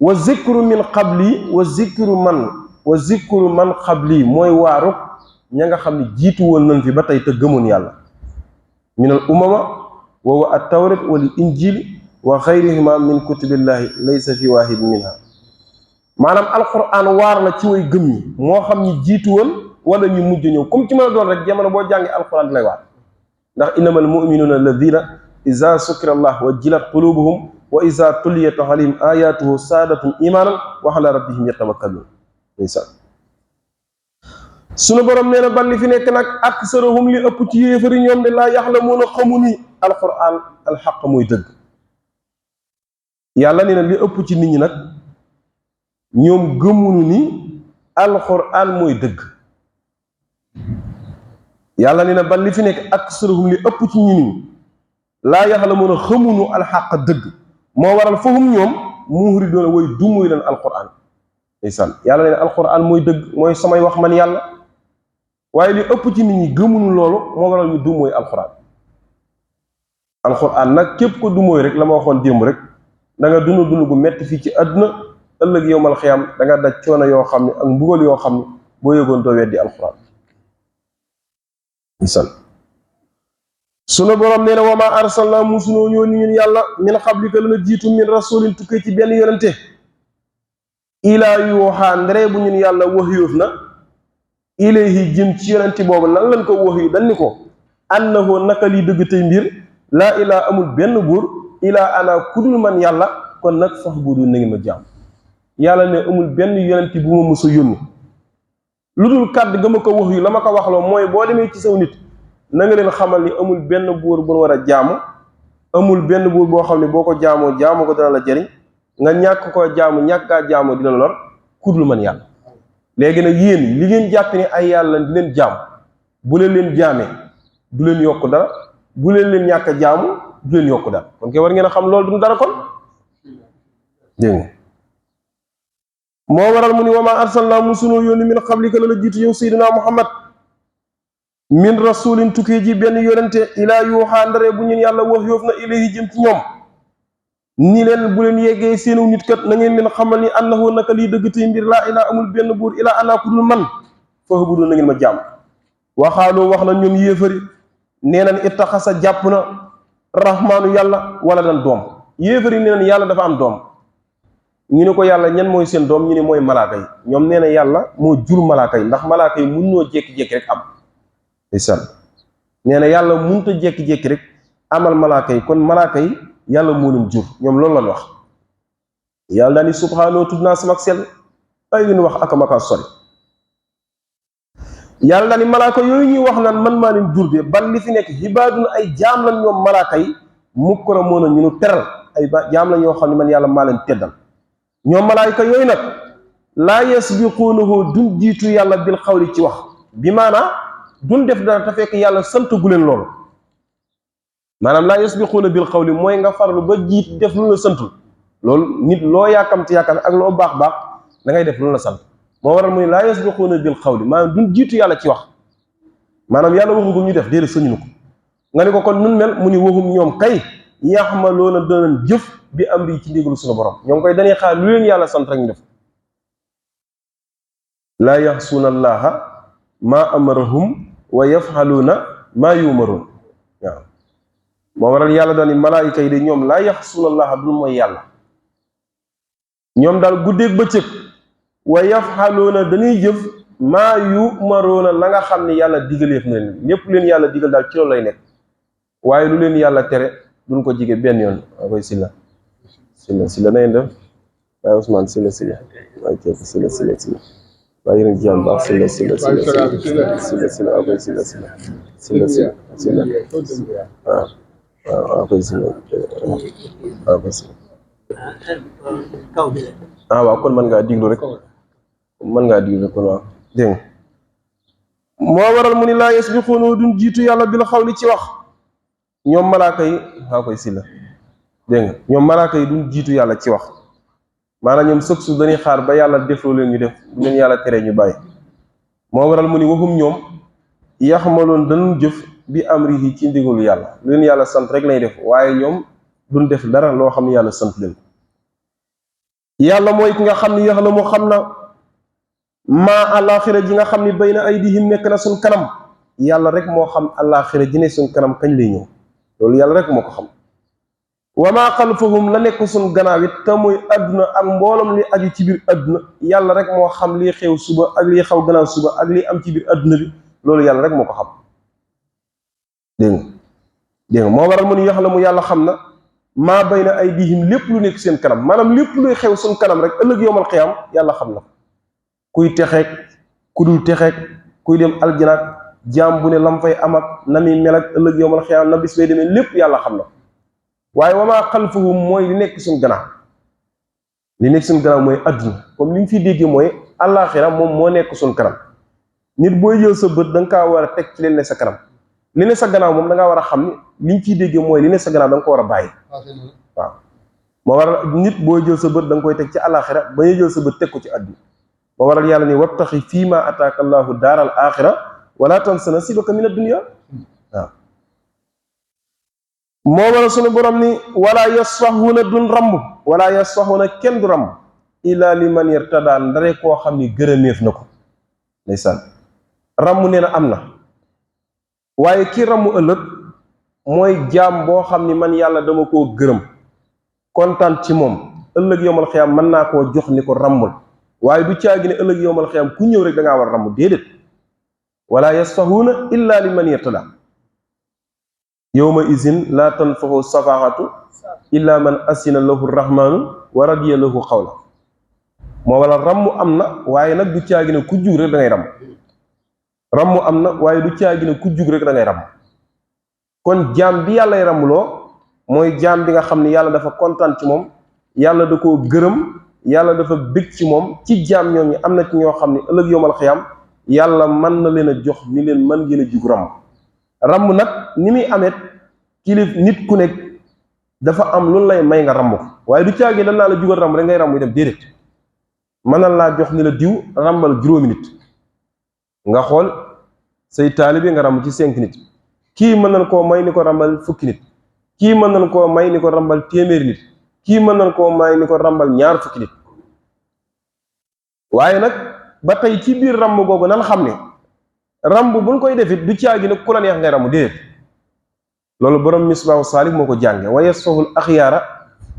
wa zikru min qabli wa zikru man qabli mooy waaruk ña nga xam ne jiitu woon nañ fi ba tey te gëmoon yàlla min al umama wa huwa at tawrat wal injil wa xayrihima min kutubillahi laysa fi waahid minha maanaam alquran waar la ci way gëm ñi moo xam ñi jiitu woon wala ñu mujj ñëw comme ci mën a doon rek jamono boo jàngee alquran di lay waar ndax innamal mu'minuna alladina iza sukira allah wajilat qulubuhum wa iza tuliyat alayhim ayatuhu saadatum imanan wa ala rabbihim yatawakkalun sunu borom nee na ban li fi nekk nag aksarahum li ëpp ci yéefari ñoom de laa yaxlamuuna xamu ni alquran alxaq mooy dëgg yàlla nee na li ëpp ci nit ñi nag ñoom gëmunu ni alquran mooy dëgg yàlla nee na ban li fi nekk aksarahum li ëpp ci nit ñi laa yaxlamuuna xamunu alxaq dëgg moo waral fahum ñoom muhridoona way dumuy leen alquran ndeysaan yàlla nee na alquran mooy dëgg mooy samay wax man yàlla waaye li ëpp ci nit ñi gëmunu loolu moo waral ñu du mooy alxuraan nag képp ko du mooy rek la ma waxoon démb rek da nga dund gu metti fii ci àdduna ëllëg yowmal xiyaam da nga daj coono yoo xam ne ak mbugal yoo xam ne boo yëgoon doo weddi alxuraan misal sunu borom nee na wa maa arsalnaa musunoo yónni ñun yàlla min qablika la na jiitu min rasulin tukkee ci benn yonente ilaa yuuxaa ndere bu ñun yàlla waxyóof na ilayhi jëm ci yonenti boobu lan lañ ko wax yu dañ ni ko annahu naka lii dëgg tey mbir laa ilaa amul benn buur ilaa ana kudul man yàlla kon nag fax buudu na ngeen ma jaam yàlla ne amul benn yonenti bu ma mës a yónni lu dul kàddu ga ma ko wax yu la ma ko waxloo mooy boo demee ci saw nit na nga leen xamal ni amul benn buur bu war a jaamu amul benn buur boo xam ne boo ko jaamoo jaamu ko dana la jëriñ nga ñàkk koo jaamu ñàkkaa jaamoo dina lor kudul man yàlla léegi nag yéen li ngeen jàpp ne ay yàlla di leen jaam bu leen jaamee du leen yokk dara bu leen ñàkk a jaamu du leen yokk dara kon kay war ngeen a xam loolu du dara kon dégg nga moo waral mu ni wa maa arsalnaa musunoo yónni min qablika la jiitu yow sayyidina Muhammad min rasulin tukkee ji benn yonente ilaa yuuxaa ndare bu ñun yàlla wax yoof na ilayhi jëm ci ñoom ni leen bu leen yeggee seenu nit kat na ngeen leen xamal ni annahu naka lii dëgg tey mbir laa ilaa amul benn buur ilaa ana ku dul man fa'budu na ngeen ma jaam waxaaloo wax na ñoom yéefari nee nañ ittaxasa jàpp na rahmaanu yàlla wala dan doom yéefari nee nañ yàlla dafa am doom ñu ne ko yàlla ñan mooy seen doom ñu ne mooy malaaka yi ñoom nee na yàlla moo jur malaaka yi ndax malaaka yi mun ñoo jékki-jékki rek am isan nee na yàlla munta jékki-jékki rek amal malaaka yi kon malaaka yi yàlla moo leen jur ñoom loolu lañ wax yàlla daal ni subhaanahu tudd naa sama sell ay li ñu wax ak maka sori yàlla daal ni malaaka yooyu ñuy wax naan man maa leen jur de ban li fi nekk xibaadun ay jaam lañ ñoom malaaka yi mukramuuna ñu nu teral ay jaam lañ yoo xam ne man yàlla maa leen teddal ñoom malaayka yooyu nag laa yasbiquunahu duñ jiitu yàlla bil xawli ci wax bi maanaa duñ def dara te fekk yàlla sant gu leen loolu maanaam laa yasbiquuna bil xawli mooy nga farlu ba jiit def lu la santul loolu nit loo yàkkamti ak loo baax baax da ngay def lu la sant moo waral muy laa yasbiquuna bil xawli maanaam duñ jiitu yàlla ci wax maanaam yàlla waxu ko ñu def déedéet sañu ko nga ne ko kon nun mel mu ni waxum ñoom kay yaxmaloona danañ jëf bi amri ci ndigalu suñu borom ñoom koy dañuy xaar lu leen yàlla sant rek ñu def laa yaxsuuna allaha maa amarahum wa yafxaluuna maa yumaroon waaw moo waral yàlla daal ni malaayika yi de ñoom laa yaxsuuna allaha dul mooy yàlla ñoom daal guddeeg bëccëg wa yafxaluuna dañuy jëf maa yumaroona la nga xam ne yàlla digaleef na leen lépp leen yàlla digal daal ci loolu lay nekk waaye lu leen yàlla tere duñ ko jige benn yoon waa koy silla na ngeen def waaye Ousmane silla waaye ceeb silla waaye yéen a ngi jàmm baax silla waa koy silla waaw koy silla waaw kon mën ngaa diglu rek kon waaw dégg moo waral mu ni laa yasbiquuna duñ jiitu yàlla bil xawli ci wax ñoom malaaka yi waa koy silla dégg nga ñoom malaaka yi duñ jiitu yàlla ci wax maanaam ñoom sëg su dañuy xaar ba yàlla defloo leen ñu def bu leen yàlla teree ñu bàyyi moo waral mu ni waxum ñoom yaxmaloon dañu jëf bi amrihi ci ndigalu yàlla lu leen yàlla sant rek lay def waaye ñoom duñ def dara loo xam ne yàlla sant leen yàlla mooy ki nga xam ni yax la mu xam na maa àllaaxira ji nga xam ni bayna aydihim nekk na suñ kanam yàlla rek moo xam àllaaxira ji ne suñ kanam kañ lay ñëw loolu yàlla rek moo ko xam wa maa xalfahum la nekk suñ gannaaw it te muy adduna ak mbooloom li aju ci biir adduna yàlla rek moo xam lii xew suba ak lii xaw gannaaw suba ak lii am ci biir adduna bi loolu yàlla rek moo ko xam dégg nga moo waral mu ni yax la mu yàlla xam na maa bayna aydihim lépp lu nekk seen kanam maanaam lépp luy xew suñ kanam rek ëllëg yowmal xiyaam yàlla xam na kuy texeek ku dul texeek kuy dem aljanaak jaam bu ne lam fay am ak na muy mel ak ëllëg yowmal xiyaam na bis bay demee lépp yàlla xam na waaye wamaa xalfahum mooy li nekk suñ gannaaw li nekk suñ gannaaw mooy adduna comme li ñu fiy déggee mooy àllaaxira moom moo nekk suñ kanam nit booy jël sa bët da nga kaa war a teg ci leen ne sa kanam li ne sa gannaaw moom da ngaa war a xam ni li ñu fiy déggee mooy li ne sa gannaaw da nga ko war a bàyyi waaw moo waral nit booy jël sa bët da nga koy teg ci àllaaxira ba ñuy jël sa bët teg ko ci adduna moo waral yàlla ni wabtaxi fii ma ataaka allahu daaral axira wala tansa nasiibaka mina dunya waaw moo waral sunu borom ni wala yasfaxuuna dun ramb wala yasfaxuuna kenn du ramb illa liman irtadaa ndare koo xam ni gërëmeef na ko ndeysaan ramb nee na am na waaye ki ramb ëllëg mooy jaam boo xam ni man yàlla dama koo gërëm kontaan ci moom ëllëg yowmal xiyaam mën naa koo jox ni ko rambul waaye du caagi ne ëllëg yowmal xiyaam ku ñëw rek da ngaa war a ramb déedéet wala yasfaxuuna illa liman irtadaa yawma izin laa tanfaxu safaxatu illa man asina lahu rahmaanu wa radiya lahu xawla moo wala ramm am na waaye nag du caagi ne ku jug rek da ngay ramm am na waaye du caagi ne ku jug rek da ngay ramm kon jaam bi yàllay rammloo mooy jaam bi nga xam ne yàlla dafa kontaan ci moom yàlla da koo gërëm yàlla dafa bég ci moom ci jaam ñooñu am na ci ñoo xam ne ëllëg yowmal xiyaam yàlla mën na leen a jox ni leen mën ngeen a jug ramm nag ni muy amet kilif nit ku nekk dafa am lu lay may nga ramm ko waaye du caagi dan naa la jugal ramm rek ngay ramm yi dem déedéet mën na laa jox ni la diw rambal juróomi nit nga xool say taalibe nga ramm ci 5 nit kii mën nañ koo may ni ko rambal fukki nit kii mën nañ koo may ni ko rambal téeméeri nit kii mën nañ koo may ni ko rambal ñaar fukki nit waaye nag ba tey ci biir ramm googu nan xam ne ramb buñ koy defit du caagi nag ku la neex ngay ramb déedéet loolu borom misbaahu saalih moo ko jànge wa yasfahul axyaara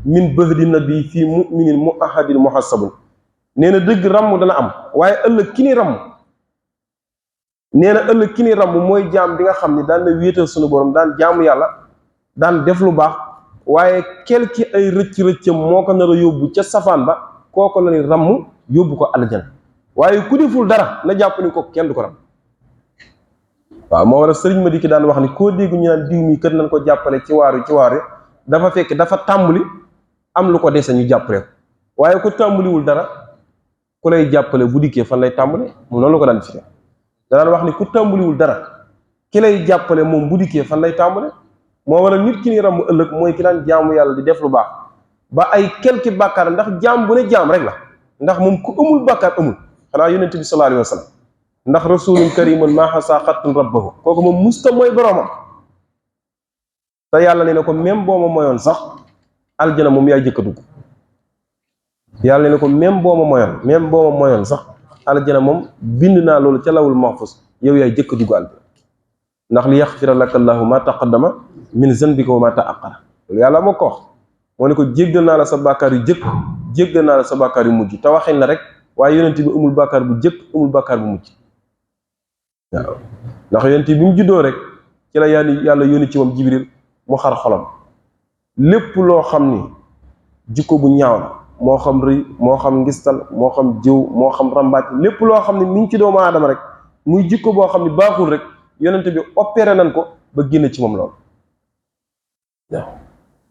min bahdi nabi fii muminin mu ahadin muhassabun nee na dëgg ramb dana am waaye ëllëg ki ni ramb nee na ëllëg ki ni ramb mooy jaam bi nga xam ne daan na wéetal sunu borom daan jaamu yàlla daan def lu baax waaye quelque ay rëcc-rëccam moo ko nar a yóbbu ca safaan ba kooko la ni ramb yóbbu ko aljana waaye ku deful dara na jàpp ni ko kenn du ko ramb waaw moo war a sëriñ ma di ki daan wax ni koo dégg ñu naan diw mi kër nañ ko jàppale ci waaru dafa fekk dafa tàmbali am lu ko dese ñu jàppale ko waaye ku tàmbaliwul dara ku lay jàppale bu dikkee fan lay tàmbale moom noonu la ko daan fi da daan wax ni ku tàmbaliwul dara ki lay jàppale moom bu dikkee fan lay tàmbale moo war a nit ki ni ramb ëllëg mooy ki daan jaamu yàlla di def lu baax ba ay quelque bàkkaar ndax jaam bu ne jaam rek la ndax moom ku amul bàkkaar amul xanaa yonent bi sallallahu alayhi wa sallam ndax rasulun karimun maa xasaa xattun rabbahu kooku moom musta mooy boroomam te yàlla nee na ko même boo ma moyoon sax aljana moom yaay jëkk a dugg yàlla nee na ko même boo ma moyoon sax aljana moom bind naa loolu ca lawul mahfuz yow yaay jëkk a dugg aljana ndax li yaxfira laka allahu ma taqaddama min zanbika wa ma taaqara loolu yàlla moo ko wax moo ne ko jéggal naa la sa bàkkaar yu jëkk jéggal naa la sa bàkkaar yu mujj te waxin la rek waaye yonent bi amul bàkkaar bu jëkk amul bàkkaar bu mujj waaw ndax yonent bi mu juddoo rek ci la yàlla yónni ci moom jibril mu xar xolam lépp loo xam ni jikko bu ñaaw la moo xam rëy moo xam ngistal moo xam jëw moo xam rambaaj lépp loo xam ne mi ngi ci doomu aadama rek muy jikko boo xam ne baaxul rek yonent bi opéré nañ ko ba génn ci moom loolu waaw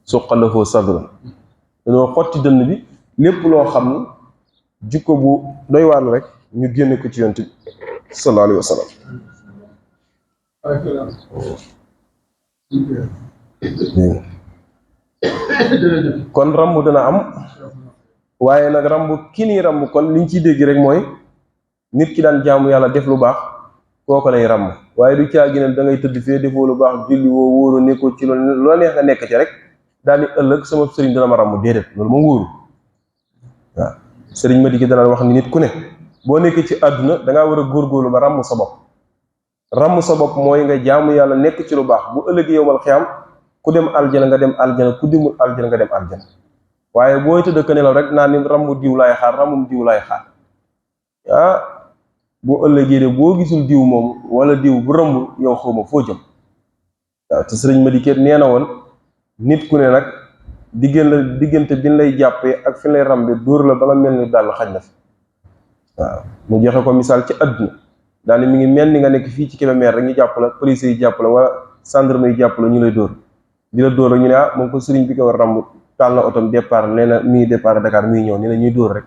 suqalafoo sadran dañoo xotti dënn bi lépp loo xam ni jikko bu doy waar rek ñu génne ko ci yonent bi sallallahu alayhi wa sallam kon ramb dana am waaye nag ramb ki nii ramb kon liñ ciy dégg rek mooy nit ki daan jaamu yàlla def lu baax kooko lay ramb waaye du caa gine da ngay tëdd fee defoo lu baax julli woo wóoru nekkoo ci loolu la neex nga nekk ci rek daal di ëllëg sama sëriñ dana ma ramb déedéet loolu moom wóoru waaw sëriñ Madi ki dana wax ni nit ku ne boo nekkee ci àdduna dangaa war a góorgóorlu ba ràmm sa bopp. ràmm sa bopp mooy nga jaamu yàlla nekk ci lu baax bu ëllëgee yowmal xiyaam ku dem aljana nga dem aljana ku demul aljana nga dem aljana waaye booy tëdd ka nelaw rek naa ni ràmmu diw laay xaar ràmmum diw laay xaar bu ëllëgee de boo gisul diw moom wala diw bu rëmbul yow xawma foo jëm. waaw te sëriñ Madi Kër nee na woon nit ku ne nag diggante bi ñu lay jàppee ak fi lay ràmbe dóor la ba nga mel ni daal xaj na fi. waaw mu joxe ko misaal ci àdduna daal ni mi ngi mel ni nga nekk fii ci Kébémer rek ñu jàpp la police yi jàpp la wala gendarme yi jàpp la ñu lay dóor di la dóor rek ñu ne moom ko sëriñ bi ko war ràmb taal na otom départ nee na mi ngi départ Dakar mi ngi ñëw nee na ñuy dóor rek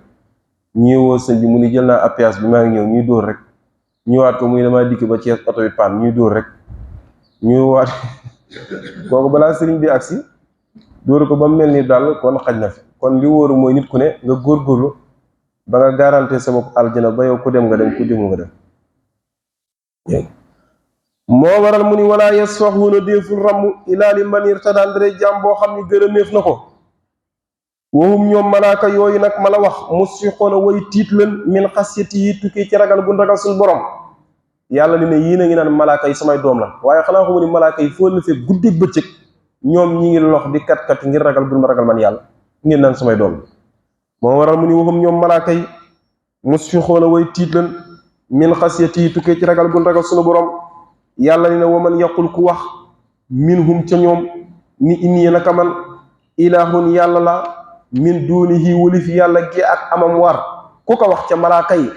ñuy woo sëñ bi mu ni jël naa appuyage bi maa ngi ñëw ñuy dóor rek ñëwaat ko muy damaa dikk ba Thiès oto bi paan ñuy dóor rek ñuy waat kooku balaa sëriñ bi agsi dóor ko ba mu mel ni daal kon xaj na fi. kon li wóoru mooy nit ku ne nga góorgóorlu ba nga garanté sa bopp aljana ba yow ku dem nga dem ku demul nga dem. moo waral mu ni walaa yasfaxuuna déeful ramm ilaa li man irtadaa ndare jaam boo xam ni gërëmeef na ko. waxum ñoom malaaka yooyu nag ma la wax musfiqoona way tiit leen min xasiyati yi tukkee ci ragal gun ragal suñu borom. yàlla ni ne yii na ngi naan malaaka yi samay doom la waaye xanaa xamu ni malaaka yi foo la fee guddeeg bëccëg ñoom ñi ngi lox di kat ngir ragal gun ma ragal man yàlla ngeen naan samay doom la. moo waral mu ni waxum ñoom malaaka yi musfiqoona way tiit leen min xasiyati yi tukkee ci ragal gun ragal suñu borom. yàlla ni ne waman yaqul ku wax minhum ca ñoom ni inni naka man ilahun yàlla la min duunihi wulif yàlla gi ak amam war ku ko wax ca malaaka yi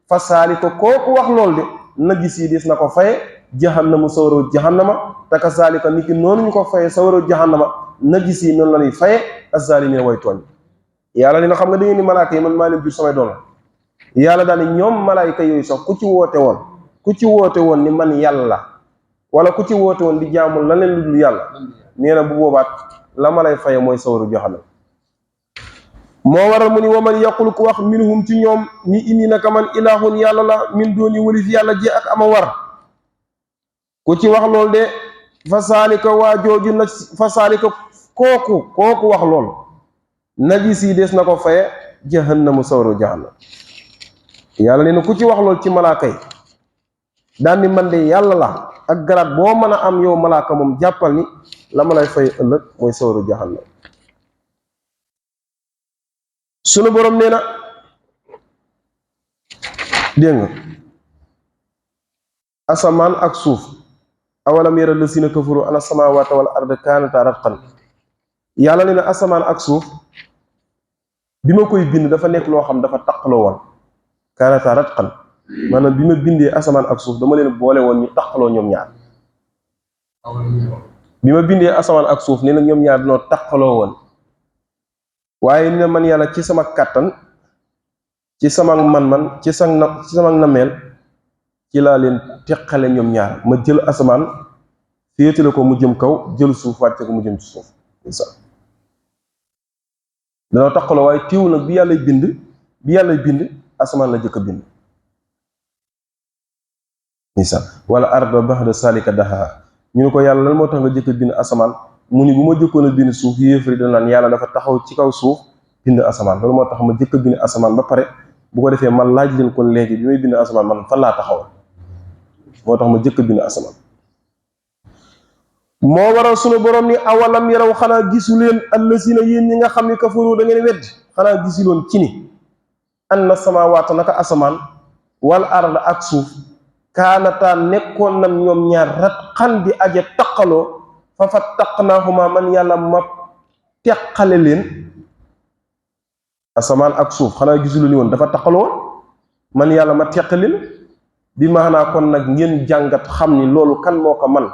fa saali ko kooku wax lool de na gis yi des na ko faye jahannamu sawaroo jahannama taka saalika niki noonu ñu ko faye sawaroo jahannama na gis yi noonu la ñuy faye azzalimina way tooñ. yàlla dina xam nga da ngeen ni malaaka yi man maa leen jur samay doom la yàlla daal ni ñoom malaayika yooyu sax ku ci woote woon ni man yàlla la wala ku ci woote woon di jaamul la leen lu dul yàlla nee na bu boobaat la ma lay faye mooy sawaru jahannam. moo waral mu ni waman yaqul ku wax minhum ci ñoom ni inni naka man ilahun yàlla la min dooni wali fi yàlla ji ak ama war ku ci wax lool de fa saalika waa jooju na fa saalika kooku wax lool najis yi des na ko faye jahannamu sawaru jahannam. yàlla nee na ku ci wax lool ci malaaka yi daan ni man de yàlla la ak garaat boo mën a am yow malaaka moom jàppal ni la ma lay fay ëllëg mooy sawaru jahannam. sunu borom nee na dégg nga asamaan ak suuf awalam yara lasina kafaru ana samawata wal arda kaanata ratqan. yàlla nee na asamaan ak suuf bi ma koy bind dafa nekk loo xam dafa taqaloo woon kaanata ratqan maanaam bi ma bindee asamaan ak suuf dama leen boole woon ñu taqaloo ñoom ñaar. bi ma bindee asamaan ak suuf nee na ñoom ñaar dañoo taqaloo woon waaye ni man yàlla ci sama kàttan ci sama man-man ci sama nameel ci laa leen teqale ñoom ñaar ma jël asamaan féetale ko mu jëm kaw jël suuf wàcce ko mu jëm ci suuf danoo taqaloo waaye tiiw nag bi yàlla bind asamaan la jëkk a bind wala arda baxda salika daha ñu ne ko yàlla lan moo tax nga jëkk a bind asamaan mu ni bu ma jëkkoon a bind suuf yéefari da naan yàlla dafa taxaw ci kaw suuf bind asamaan loolu moo tax ma jëkk a bind asamaan ba pare bu ko defee man laaj leen kon léegi bi may bind asamaan man fan laa taxawal moo tax ma jëkk a bind asamaan. moo waral sunu borom ni awalam yaraw xanaa gisu leen allasina yéen ñi nga xam ni kafaru da ngeen wedd xanaa gisuloon ci ni anna samaawaata naka asamaan wal arda ak suuf kaanataa nekkoon nan ñoom ñaar ratqan di aje taqaloo fa fattaqnaahuma man yàlla ma teqale leen. asamaan ak suuf xanaa gisulu ni woon dafa taqaloo man yàlla ma teqale leen bi maanaa kon nag ngeen jàngat xam ni loolu kan moo ko man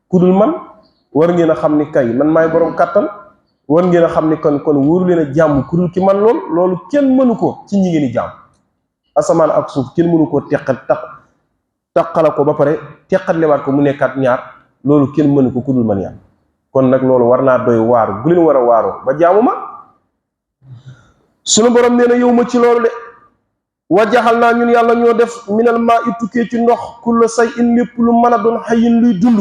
ku dul man war ngeen a xam ni kay man maay borom kàttan war ngeen a xam ni kon wóoru leen a jàmm ku dul ki man loolu kenn mënu ko ci ñi ngeen di jàmm. asamaan ak suuf kenn mënu koo taqala ko ba pare teqatlewaat ko mu nekkaat ñaar loolu kenn mënu ko ku dul man yàlla kon nag loolu war naa doy waaru gu leen war a waaroo ba jaamu ma. sunu borom nee na yow ma ci loolu de wajaxal naa ñun yàlla ñoo def minal maa i tukkee ci ndox kulla say in lépp lu mën a doon xayin luy dund.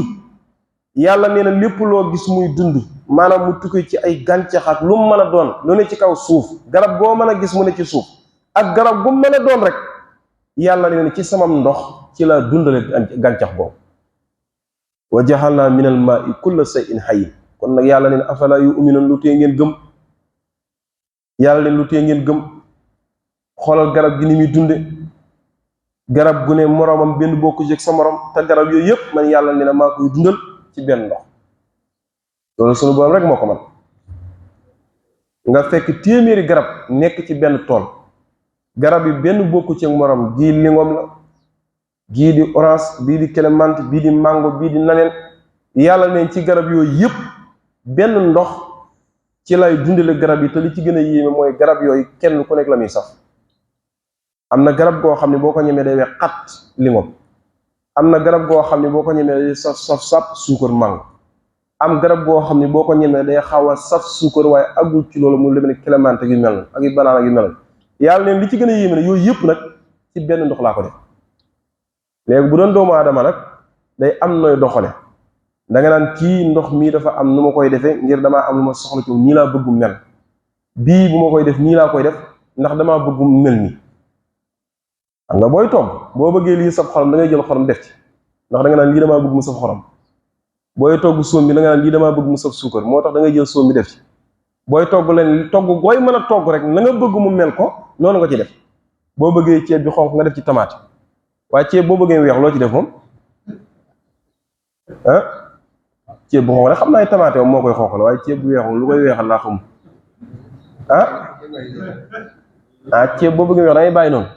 yàlla nee na lépp loo gis muy dund maanaam mu tukkee ci ay gàncax ak lu mu mën a doon lu ne ci kaw suuf garab goo mën a gis mu ne ci suuf ak garab gu mën a doon rek yàlla ne ci samam ndox ci la dundale gàncax boobu wa jaxalnaa minal maa'i kulla shay'in hayy kon nag yàlla ne afalaa yu'minuun lu tee ngeen gëm yàlla leen lu tee ngeen gëm xoolal garab gi ni muy dunde garab gu ne moroomam benn bokku ci ak sa morom te garab yooyu yëpp man yàlla ne na maa koy dundal ci benn ndox loolu sunu borom rek moo ko man nga fekk téeméeri garab nekk ci benn tool garab yi benn bokku ci ak morom gii lingom la gii di orange bii di clémentine bii di mango bii di naneen yàlla neen ci garab yooyu yëpp benn ndox ci lay dundale garab yi te li ci gën a yéeme mooy garab yooyu kenn ku nekk la muy saf am na garab goo xam ne boo ko ñemee day wex xat lingom am na garab goo xam ne boo ko ñemee day saf suukar mango am garab goo xam ne boo ko ñemee day xaw a saf suukar waaye agul ci loolu mu demee ne clémentine yu mel ak yu banaan ak yu mel yàlla neen li ci gën a yéeme ne yooyu yëpp nag ci benn ndox laa ko def léegi bu doon doomu aadama nag day am nooy doxale da nga naan kii ndox mii dafa am nu ma koy defee ngir damaa am lu ma soxla ci nii laa bëggu mel bii bu ma koy def nii laa koy def ndax damaa bëggu mel nii xam nga booy togg boo bëggee lii saf xorom da ngay jël xorom def ci ndax da nga naan lii damaa bëgg mu saf xorom booy togg soom bi da nga naan lii damaa bëgg mu saf suukar moo tax da ngay jël soom bi def ci booy togg leen togg gooy mën a togg rek na nga bëgg mu mel ko noonu nga ci def boo bëggee ceeb bi xonq nga def ci tamaate waaye ceeb boo bëggee weex loo ci def moom ah ceeb bu xonq rek xam naa tamaate moom moo koy xonqal waaye ceeb bu weexul lu koy weexal laa xam ceeb boo bëggee weex da ngay bàyyi noonu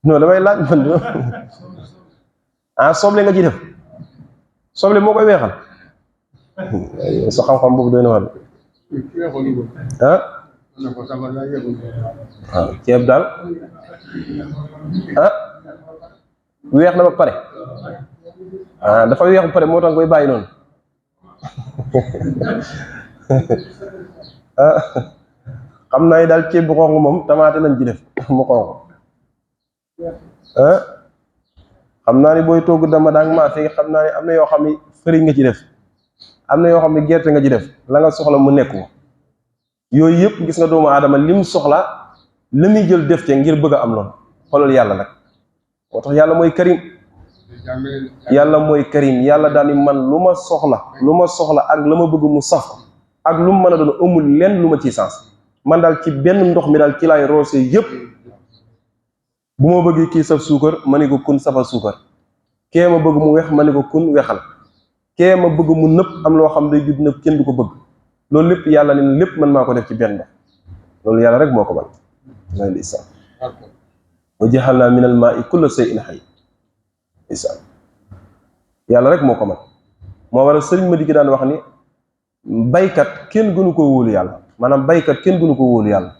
non damay laaj man soble nga ci def soble moo koy weexal sa xam-xam boobu doy na war waaw ceeb daal weex na ba pare dafa weex ba pare moo tax koy bàyyi noonu xam naa ni daal ceeb bu xonq moom tamaate lañ ci def mu xonq xam naa ni booy togg dama daang maa fi xam naa ni am na yoo xam ni fëriñ nga ci def am na yoo xam ne gerte nga ci def la nga soxla mu nekk ko yooyu yëpp gis nga doomu aadama lim soxla la muy jël def ci ngir bëgg a am loolu xoolal yàlla nag moo tax yàlla mooy karim yàlla daal ni man lu ma soxla ak la ma bëgg mu saf ak lu mu mën a doon amul lenn lu ma ciy sens man daal ci benn ndox mi daal ci laay roose yëpp bu ma bëggee kii saf suukar ma ni ko kun safal suukar kee ma bëgg mu wex ma ni ko kun wexal kee ma bëgg mu nëpp am loo xam day judd nëpp kenn du ko bëgg loolu lépp yàlla ne lépp man maa ko def ci benn ndox loolu yàlla rek moo ko man lay lisaan wa jaxalnaa minal maa'i kulla shay'in hayy lisaan yàlla rek moo ko man moo waral sëriñ ma di ki daan wax ni baykat kenn gënu ko wóolu yàlla maanaam baykat kenn gënu ko wóolu yàlla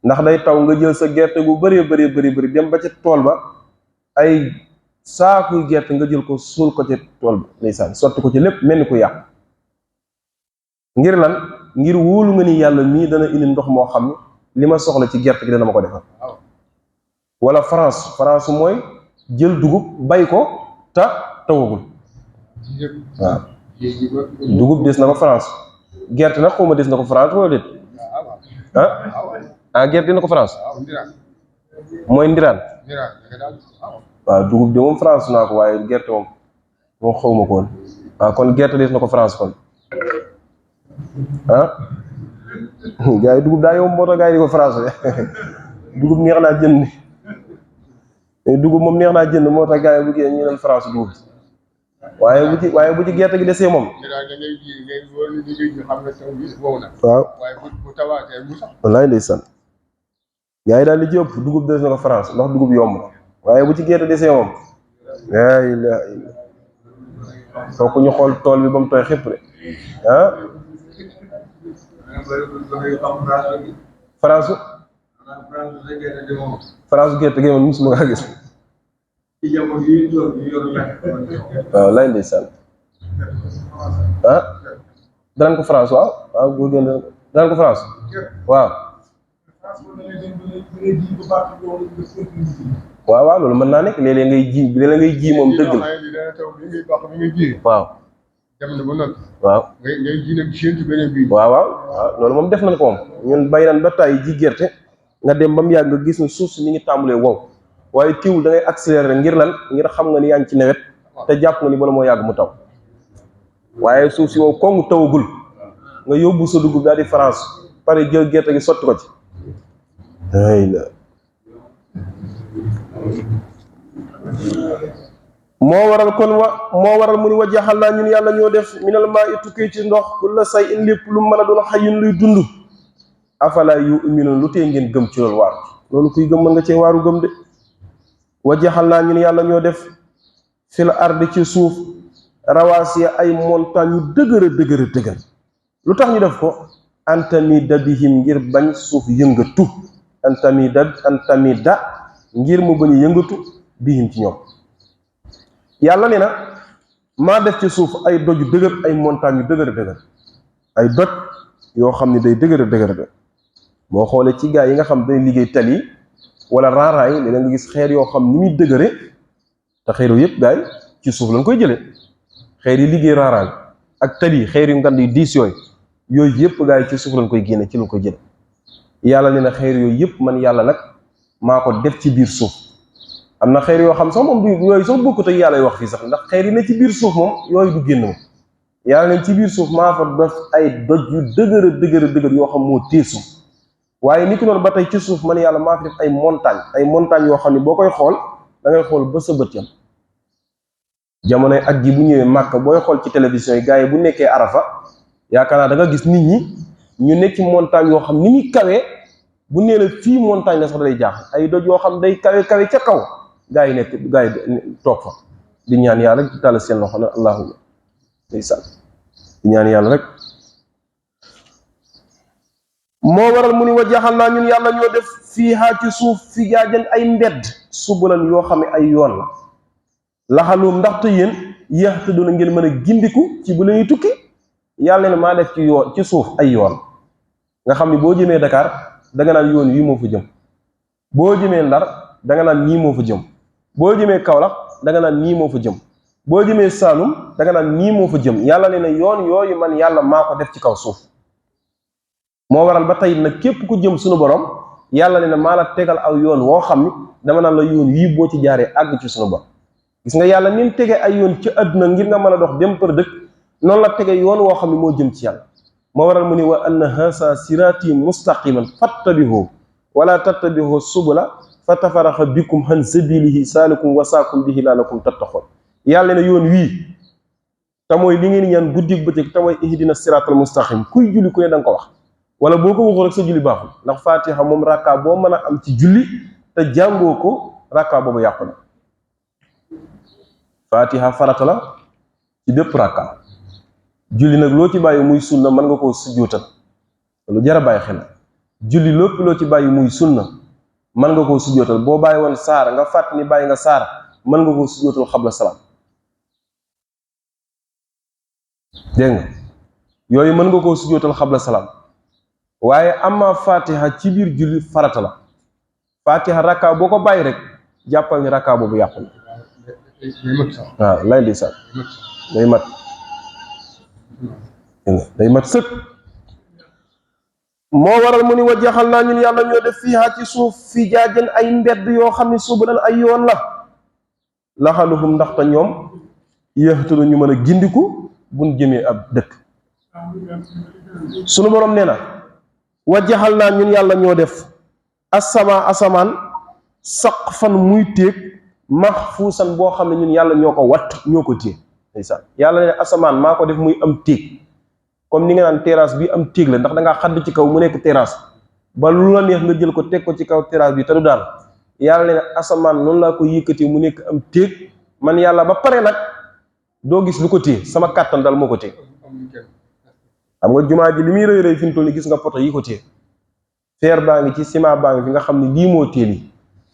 ndax day taw nga jël sa gerte gu bëri dem ba ca tool ba ay saakuy gerte nga jël ko suul ko ci tool ba ndeysaan sotti ko ci lépp mel ni ku yàq ngir lan ngir wóolu nga ni yàlla mii dana indi ndox moo xam ne li ma soxla ci gerte gi dana ma ko defal wala France mooy jël dugub bay ko te tawagul waaw dugub des na ko France gerte nag xawma des na ko France wala déet gerte dina ko France mooy ndiraan waaw dugub de moom France naa ko waaye gerte moom xawma ko woon kon gerte des na ko France kon gars yi dugub daa yomb moo tax gars yi di ko France dugub neex naa jënd dugub moom neex naa jënd moo tax gars yi bu ñu leen France dugub waaye bu ci gerte gi desee moom waaw wallaay ndeysaan gars yi daal li ci ëpp dugub des na ko France ndax dugub yomb na waaye bu ci gerte desee moom laa ilaaha illa soo ko ñu xool tool bi ba mu tooy xëpp de France gerte gi moom musuma kaa gis waaw lay ndeysaan danañ ko France waaw boo génn danañ ko France waaw loolu mën naa nekk léeg-léeg ngay ji moom dëgg la waaw dem na ba noppi. waaw ngay ji nag séentu beneen bii. waaw loolu moom def nañ ko moom ñun bay nañ ba tàyyi ji gerte nga dem ba mu yàgg nga gis ne suuf si ni ngi tàmbalee wow waaye tiwul da ngay accélérer ngir lan ngir xam nga ni yaa ngi ci nawet te jàpp nga ni bala moo yàgg mu taw waaye suuf si wow kongu tawagul nga yóbbu sa dugub daal di France pare jël gerte gi sotti ko ci moo waral mu ni wa jaxal naa ñun yàlla ñoo def minal maa i tukkee ci ndox kulla say in lépp lu mën a doon xayun luy dund afala yu'minun lu tee ngeen gëm ci loolu waaru loolu kuy gëm mën nga cee waaru gëm de wa jaxal naa ñun yàlla ñoo def fil ardi ci suuf rawaasiya ay montagne yu dëgër lu tax ñu def ko antamida bihim ngir bañ suuf yëngatu antamida ngir mu bañ yëngatu bihim ci ñoom yàlla nee na maa def ci suuf ay doj yu dëgër ay montagne yu dëgër ay doj yoo xam ne day dëgër boo xoolee ci gaa yi nga xam day liggéey tali wala raaraay léeg nga gis xeer yoo xam ni muy dëgëre te xeer yëpp gaa yi ci suuf lañ koy jëlee xeer yi liggéey raaraay ak tali xeer yu ngand yu diis yooyu yëpp gaa yi ci suuf lañ koy génne ci lañ koy jële yàlla nee na xeer yooyu yëpp man yàlla nag maa ko def ci biir suuf am na xeer yoo xam sax moom du yooyu sax bokkut ak yàlla wax fii sax ndax xeer yi ne ci biir suuf moom yooyu du génn moom yàlla ne ci biir suuf maa fa def ay doj yu dëgër yoo xam moo téye suuf waaye ni ki noonu ba tey ci suuf man yàlla maa fi def ay montagne yoo xam ne boo koy xool da ngay xool ba sa bët yam jamonoy at ji bu ñëwee Màkka booy xool ci télévision yi gars yi bu nekkee Arafa yaakaar naa da nga gis nit ñi ñu nekk ci montagne yoo xam ni muy kawee bu nee la fii montagne la sax day jaax ay doj yoo xam day kawe ca kaw gaa yi toog fa di ñaan yàlla rek di tàll seen loxo ne allahumma ndeysaan di ñaan yàlla rek moo waral mu ni wa jaxal naa ñun yàlla ñoo def fii haa ci suuf fi jaajan ay mbedd subulan yoo xam ne ay yoon la laxalum ndaxte yéen yéexte doona ngeen mën a gindiku ci bu lañuy tukki yàlla ne maa def ci suuf ay yoon nga xam ne boo jëmee Dakar danga naan yoon wii moo fa jëm boo jëmee Ndar danga naan nii moo fa jëm boo jëmee Kaolack danga naan nii moo fa jëm boo jëmee Saalum danga naan nii moo fa jëm yàlla ne yoon yooyu man yàlla maa ko def ci kaw suuf moo waral ba tey nag képp ku jëm suñu borom yàlla ne maa la tegal aw yoon woo xam ni dama naan la yoon yii boo ci jaaree àgg ci suñu borom gis nga yàlla ni mu tege ay yoon ci àdduna ngir nga mën a dox dem për dëkk noonu la tege yoon woo xam ne moo jëm ci yàlla moo waral mu ni wa anna haasa siraati mustaqiman fattabihu wala tattabihu subula fa tafaraxa bikum han sabilihi saalikum wasaakum bihi laalakum tattaxoon yàlla ne yoon wii te mooy li ngeen ñaan guddi bëccëg te mooy ihdina siraatal mustaqim kuy julli ku ne da nga ko wax wala boo ko waxul rek sa julli baaxul ndax fatiha moom rakka boo mën a am ci julli te jàngoo ko rakka boobu yàqu na fatiha farata la ci bépp rakka julli nag loo ci bàyyi muy sunna mën nga koo sujjóotal lu jar a bàyyi xel julli lépp loo ci bàyyi muy sunna mën nga koo sujjóotal boo bàyyi woon saar nga fàtt ni bàyyi nga saar mën nga koo sujjóotal xabla salaam dégg nga yooyu mën nga koo sujjóotal xabla salaam waaye amma fatiha ci biir julli farata la fatiha rakka boo ko bàyyi rek jàppal ni rakka boobu yàqu na waaw lay di sax day mat sëkk moo waral mu ni wa jaxal naa ñun yàlla ñoo def fii haa ci suuf fi jaajan ay mbedd yoo xam ne subulan ay yoon la laxaluhum ndaxte ñoom yéextulu ñu mën a gindiku buñ jëmee ab dëkk sunu borom nee na wa jaxal naa ñun yàlla ñoo def asamaan saqfan muy téeg mahfuusan boo xam ne ñun yàlla ñoo ko watt ñoo ko téeg ndeysaan yàlla ne asamaan maa ko def muy am téeg comme ni nga naan terrasse bi am téeg la ndax da ngaa xadd ci kaw mu nekk terrasse ba lu la neex nga jël ko teg ko ci kaw terrasse bi te du daal yàlla ne asamaan noonu laa ko yëkkati mu nekk am téeg man yàlla ba pare nag doo gis lu ko téye sama kàttan dal moo ko téye xam nga jumaa ji li muy rëy fi mu toll ni gis nga poto yi ko téye fer baa ngi ci ciment baa ngi fi nga xam ne lii moo téye lii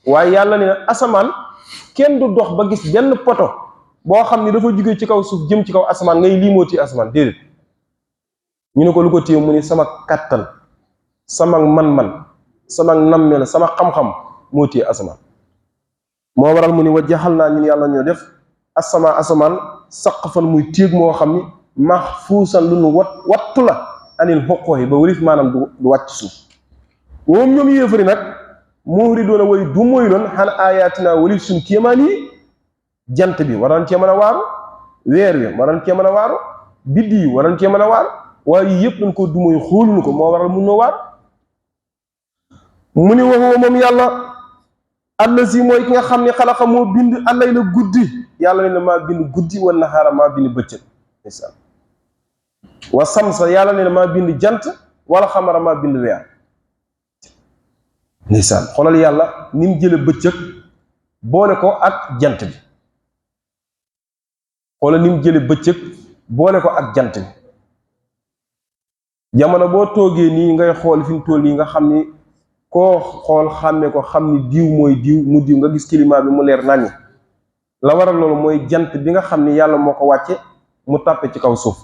waaye yàlla ne asamaan kenn du dox ba gis benn poto boo xam ne dafa jóge ci kaw suuf jëm ci kaw asamaan ngay lii moo téye asamaan déedéet ñu ne ko lu ko téye mu ni sama kàttan sama man-man sama nammeel sama xam-xam moo téye asamaan moo waral mu ni wa jaxal naa ñun yàlla ñoo def asamaan saqfan muy téeg moo xam ni mahfuusan lu nu wattu la anil xoqooyi ba wërif maanaam du wàcc suuf moom ñoom yéefari nag muhridoona way du mooy loon xan ayatina wërif suñ kéemaan yi jant bi waroon cee mën a waaru weer wi waroon cee mën a waaru biddi yi waroon cee mën a waaru waaye yii yëpp dañ ko du mooy xooluñu ko moo waral mun noo waar mu ni waxoo moom yàlla allazi mooy ki nga xam ne xalaqa moo bind allay la guddi yàlla ne na maa bind guddi wa nahaara maa bind bëccëg wa samsa yàlla ne na maa bind jant wala xamara maa bind weer ndeysaan xoolal yàlla ni mu jële bëccëg boole ko ak jant bi xoolal ni mu jële bëccëg boole ko ak jant bi jamono boo toogee nii ngay xool fi mu toll nii nga xam ni koo xool xàmme ko xam ni diw mooy diw mu diw nga gis climat bi mu leer naññi la waral loolu mooy jant bi nga xam ni yàlla moo ko wàcce mu tàppe ci kaw suuf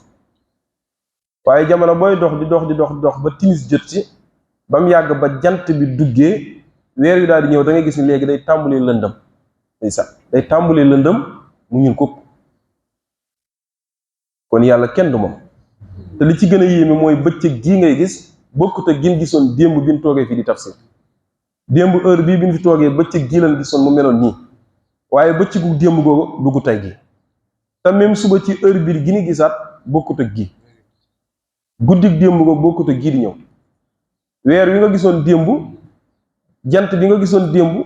waaye jamono booy dox ba timis jot ci ba mu yàgg ba jant bi duggee weer yu daal di ñëw da ngay gis ni léegi day tàmbulee lëndëm day tàmbulee lëndëm mu ñuul ko kon yàlla kenn du moom te li ci gën a yéeme mooy bëccëg gii ngay gis bokkut ak gin gisoon démb bi ñu toogee fii di tafsir démb heure bii bi ñu fi toogee bëccëg gii lañ gisoon mu meloon nii waaye bëccëgu démb googu dugg tey gi te même suba ci heure bii gi ni gisaat bokkut ak gi guddig démb googu bokkut ak gii di ñëw weer wi nga gisoon démb jant bi nga gisoon démb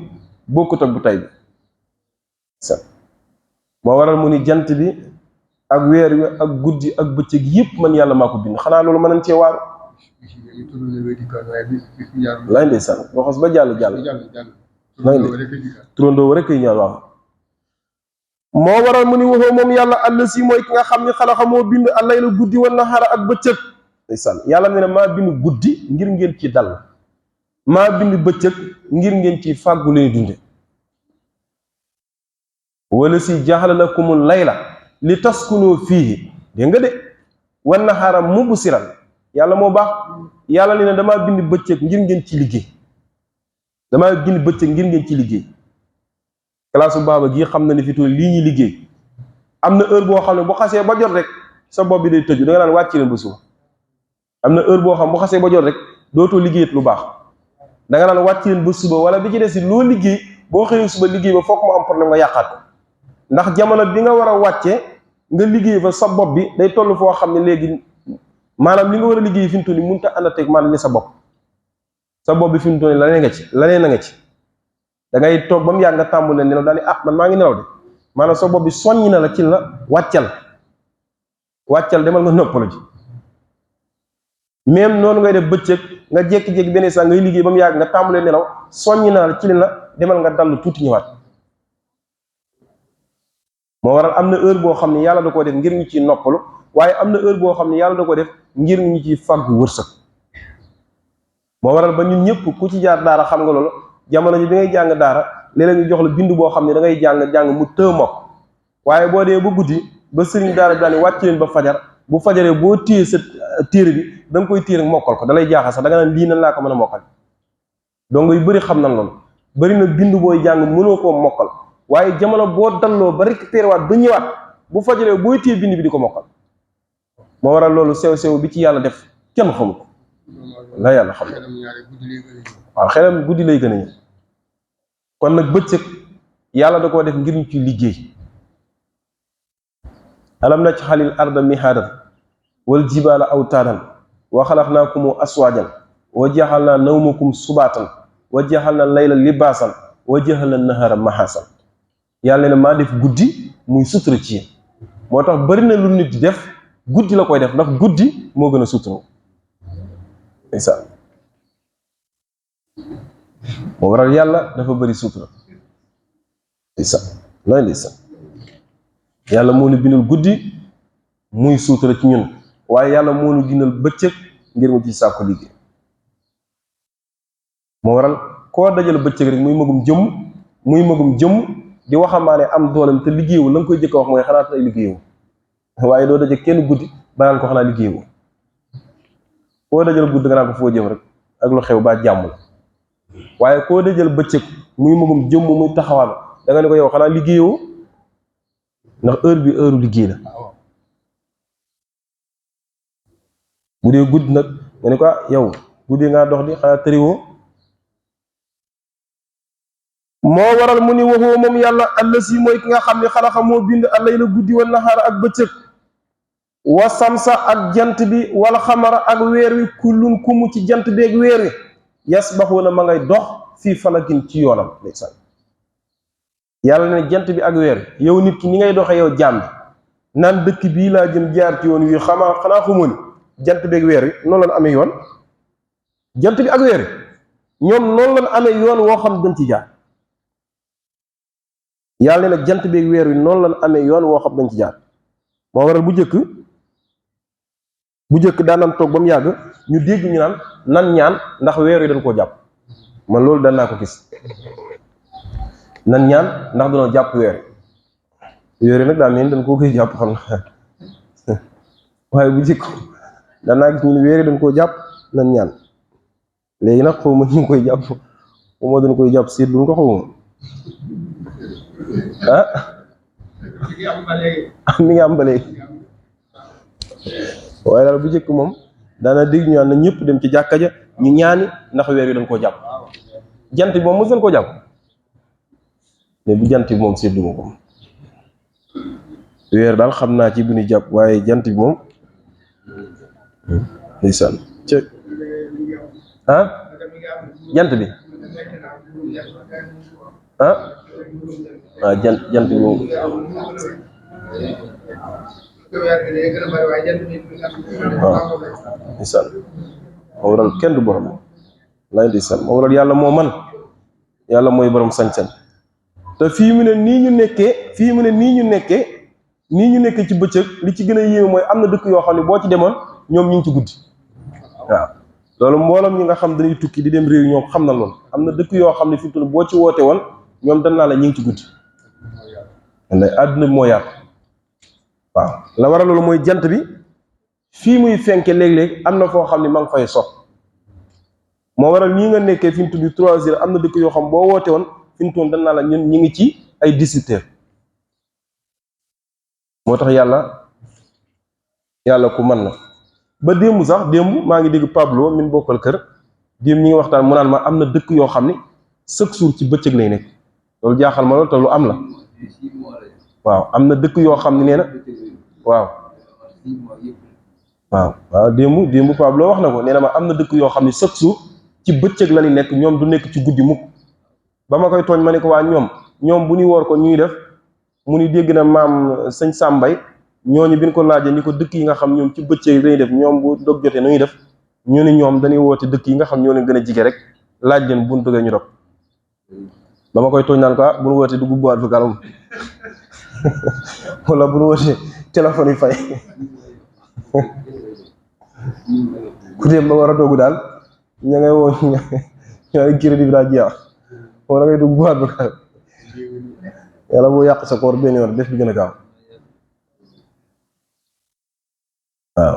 bokkut ak bu tey bi moo waral mu ni jant bi ak weer wi ak guddi ak bëccëg yëpp man yàlla maa ko bind xanaa loolu mën nañ cee waaru lay ndeysaan waxos ba jàll turandoo rek ay ñaan waaw moo waral mu ni waxoo moom yàlla àll si mooy ki nga xam ni xalaxa moo bind allay la guddi wal nahaara ak bëccëg ndeysaan yàlla ne maa bind guddi ngir ngeen ci dal maa bind bëccëg ngir ngeen ci fàggu leen dunde wala si jaxala lakumul layla li taskunu fiihi dégg nga de wan nahaara mubsiran yàlla moo baax yàlla ne damaa bind bëccëg ngir ngeen ci liggéey damaa bind bëccëg ngir ngeen ci liggéey classe bu baaba gii xam na ni fi tool lii ñuy liggéey am na heure boo xam ne bu xasee ba jot rek sa bopp bi day tëju da nga naan wàcc leen ba suba am na heure boo xam bu xasee ba jot rek dootoo liggéeyat lu baax da nga naan wàcc leen ba suba wala bi ci des loo liggéey boo xëyee suba liggéey ba foog mu am problème nga yàqaat ko ndax jamono bi nga war a wàccee nga liggéey fa sa bopp bi day toll foo xam ne léegi maanaam li nga war a liggéey fi mu toll nii mënut a ànd ak maanaam ni sa bopp bi fi mu toll nii laneen na nga ci da ngay toog ba mu yàgg nga tàmbule nelaw daal ni man maa ngi nelaw de maanaam sa bopp bi soññi na la ci la wàccal demal nga noppalu ji même noonu ngay def bëccëg nga jékki-jékki benn saa ngay liggéey ba mu yàgg nga tàmbule nelaw soññi na la ci la demal nga dallu tuuti ñëwaat moo waral am na heure boo xam ne yàlla da koo def ngir ñu ciy noppalu waaye am na heure boo xam ne yàlla da ko def ngir ñu ciy fàggu wërsëg moo waral ba ñun ñëpp ku ci jaar daara xam nga loolu jamono ji bi ngay jàng daara léeg-léeg ñu jox la bind boo xam ne da ngay jàng mu të mokk waaye boo dee ba guddi ba sëriñ daara bi daal wàcc leen ba fajar bu fajaree boo téye sa téere bi da nga koy téye rek mokkal ko da lay jaaxal sax da nga naan lii nan laa ko mën a mokkal donc yu bëri xam nañ loolu bëri na bind booy jàng mënoo koo mokkal waaye jamono boo dalloo ba récupéré waat ba ñëwaat bu fajaree booy téye bind bi di ko mokkal moo waral loolu sew bi ci yàlla def kenn xamu ko la yàlla xam waaw xelam guddi lay gën a ñëw kon nag bëccëg yàlla da koo def ngir ñu ci liggéey alam na ci xalil arda mihaadan wal jibaala awtaadan wa xalaqnaakum aswaajan wa jaxalnaa nawmakum subaatan wa jaxalnaa layla libaasan wa jaxalnaa nahaara mahaasan yàlla ne maa def guddi muy sutura ci yéen moo tax bari na lu nit di def guddi la koy def ndax guddi moo gën a sutura ndeysaan moo waral yàlla dafa bari sutura ndeysaan yàlla moo ñu bindal guddi muy sutura ci ñun waaye yàlla moo ñu bindal bëccëg ngir mu ci sàkku liggéey moo waral koo dajal bëccëg rek muy magum jëmm di waxambaane am doolam te liggéeyu la nga koy jëkk a wax mooy xanaa tey liggéeyu waaye doo daje kenn guddi ba naan ko xanaa liggéeyu koo dajal guddi nga naan ko foo jëm rek ak lu xew ba jàmm la waaye koo dajal bëccëg muy magum jëmm muy taxawal da nga ne ko yow xanaa liggéeyu ndax heure bi heure liggéey la bu dee gudd nag nga ne ko yow guddi ngaa dox di xanaa tëriwoo. moo waral mu ni waxoo moom yàlla allasi mooy ki nga xam ne xalaqa moo bind allayla guddi wa nahaara ak bëccëg wa samsa ak jant bi wal xamara ak weer wi kullun kumu ci jant bi ak weer wi yasbaxuuna ma ngay dox fii falakin ci yoonam ndeysaan. yàlla ne jant bi ak weer wi yow nit ki ni ngay doxee yow jaam bi naan dëkk bii laa jëm jaar ci yoon wi xanaa xamoo ni jant bi ak weer wi noonu lañ amee yoon. jant bi ak weer wi ñoom noonu lañ amee yoon woo xam dañ ci jaar. yàlla ne nag jant bi ak weer wi noonu lañ amee yoon woo xam dañ ci jaar. moo waral bu njëkk daan toog ba mu yàgg ñu dégg ñu naan nan ñaan ndax weer wi dañ koo jàpp. man loolu daan naa ko gis nan ñaan ndax dañoo jàpp weer wi nag daa mel ni dañ koo koy jàpp xam nga waaye bu njëkk daan naa gis ñu ne weer wi dañ koo jàpp nan ñaan léegi nag xaw ma ñu ngi koy jàpp xaw ma dañ koy jàpp seet duñ ko xaw ma mi ngi am ba léegi waaye daal bu njëkk moom daana dégg ñu naan na ñëpp dem ci jàkka ja ñu ñaani ndax weer wi dañ koo jàpp. jant bi moom mos nañ koo jàpp mais bu jant bi moom seetlu ma ko weer daal xam naa ci bu ñu jàpp waaye jant bi moom ndeysaan jant bi jant bi moom waaw ndeysaan moo waral kenn du borom lay ndeysaan moo waral yàlla moo man yàlla mooy borom sañ-sañ te fii mu ne nii ñu nekkee ci bëccëg li ci gën a yéeme mooy am na dëkk yoo xam ne boo ci demoon ñoom ñu ngi ci guddi waaw loolu mbooloom ñi nga xam dañuy tukki di dem réew ñoom xam na loolu am na dëkk yoo xam ne fi mu boo ci woote woon ñoom dañ naa la ñu ngi ci guddi wallay àdduna bi moo yaatu waaw la waral loolu mooy jant bi fii muy fenke léeg-léeg am na foo xam ne ma ngi fay sox moo waral nii nga nekkee fi mu tudd 3 heures am na dëkk yoo xam boo woote woon fi mu toon dañ naa la ñun ñu ngi ci ay 18 heures moo tax yàlla ku man na ba démb maa ngi dégg Pablo min bokkal kër démb ñi ngi waxtaan mu naan ma am na dëkk yoo xam ne chaque jour ci bëccëg lay nekk loolu jaaxal ma loolu te lu am la waaw am na dëkk yoo xam ne nee na waaw démb Pablo wax na ko nee na ma am na dëkk yoo xam ne chaque jour ci bëccëg la ñu nekk ñoom du nekk ci guddi mukk ba ma koy tooñ ma ne ko waa ñoom bu ñuy woor ko ñuy def mu ni dégg na maam sëñ Sàmbay ñooñu bi ñu ko laajee ni ko dëkk yi nga xam ñoom ci bëccëg dañuy def ñoom bu dog jotee nu ñuy def ñu ni ñoom dañuy woote dëkk yi nga xam ñoo leen gën a jige rek laaj leen bu ñu dogee ñu dog ba ma koy tooñ naan ko bu ñu wootee dugg boîte bu garam wala bu ñu wootee téléphone yi fay ku dem ba war a doogu daal ña ngay woo ñooy crédit bi daa jeex wala ngay dugg boîte bu garam yàlla boo yàq sa koor benn yoon def bi gën a gaaw waaw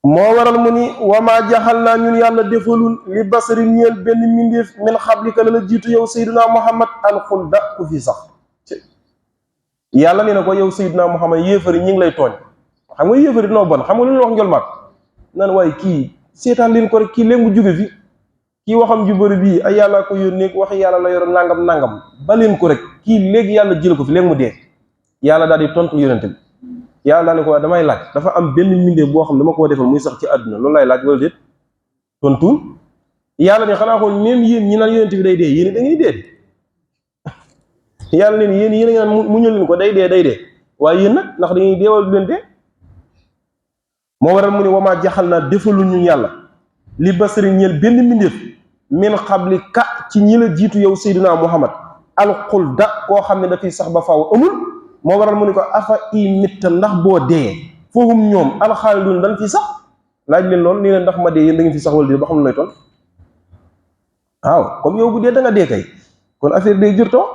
moo waral mu ni wamaa jaxal naa ñun yàlla defalul li basari ñeel benn mbindeef min xablika la jiitu yow Seydina Muhammad alxulda ku fi sax yàlla nee na ko yow Seydina Muhammad yéefari ñi ngi lay tooñ xam nga yéefari dinoo bon xam nga lu ñu wax njol maat naan waaye kii seetaan leen ko rek kii léegi mu jóge fi kii waxam ju bëri bii ay yàlla ko yónnee wax yàlla la yor nangam ba leen ko rek kii léegi yàlla jël ko fi léegi mu dee yàlla daal di tontu yonente bi yàlla daal ne ko damay laaj dafa am benn mbindeef boo xam ne dama koo defal muy sax ci àdduna loolu lay laaj wala déet tontu yàlla ne xanaa xool même yéen ñi naan yonente bi day dee yéen da ngay dee yàlla leen yéen a ngi naan mu ñëw leen ko day dee waaye yéen nag ndax dañuy deewal du leen dee moo waral mu ne wamaa jaxal naa defalul ñu yàlla li basari ñeel benn mbindeef min xabli ka ci ñi la jiitu yow Seydina Muhammad alxulda koo xam ne dafay sax ba faaw amul moo waral mu ne ko afa i mitta ndax boo dee foofu ñoom alxaalidun dañ fi sax laaj leen loolu nii leen ndax ma dee yéen da ngeen fi sax wala dee ba xam lu lay toll waaw comme yow bu dee da nga dee kay kon affaire day jurtoo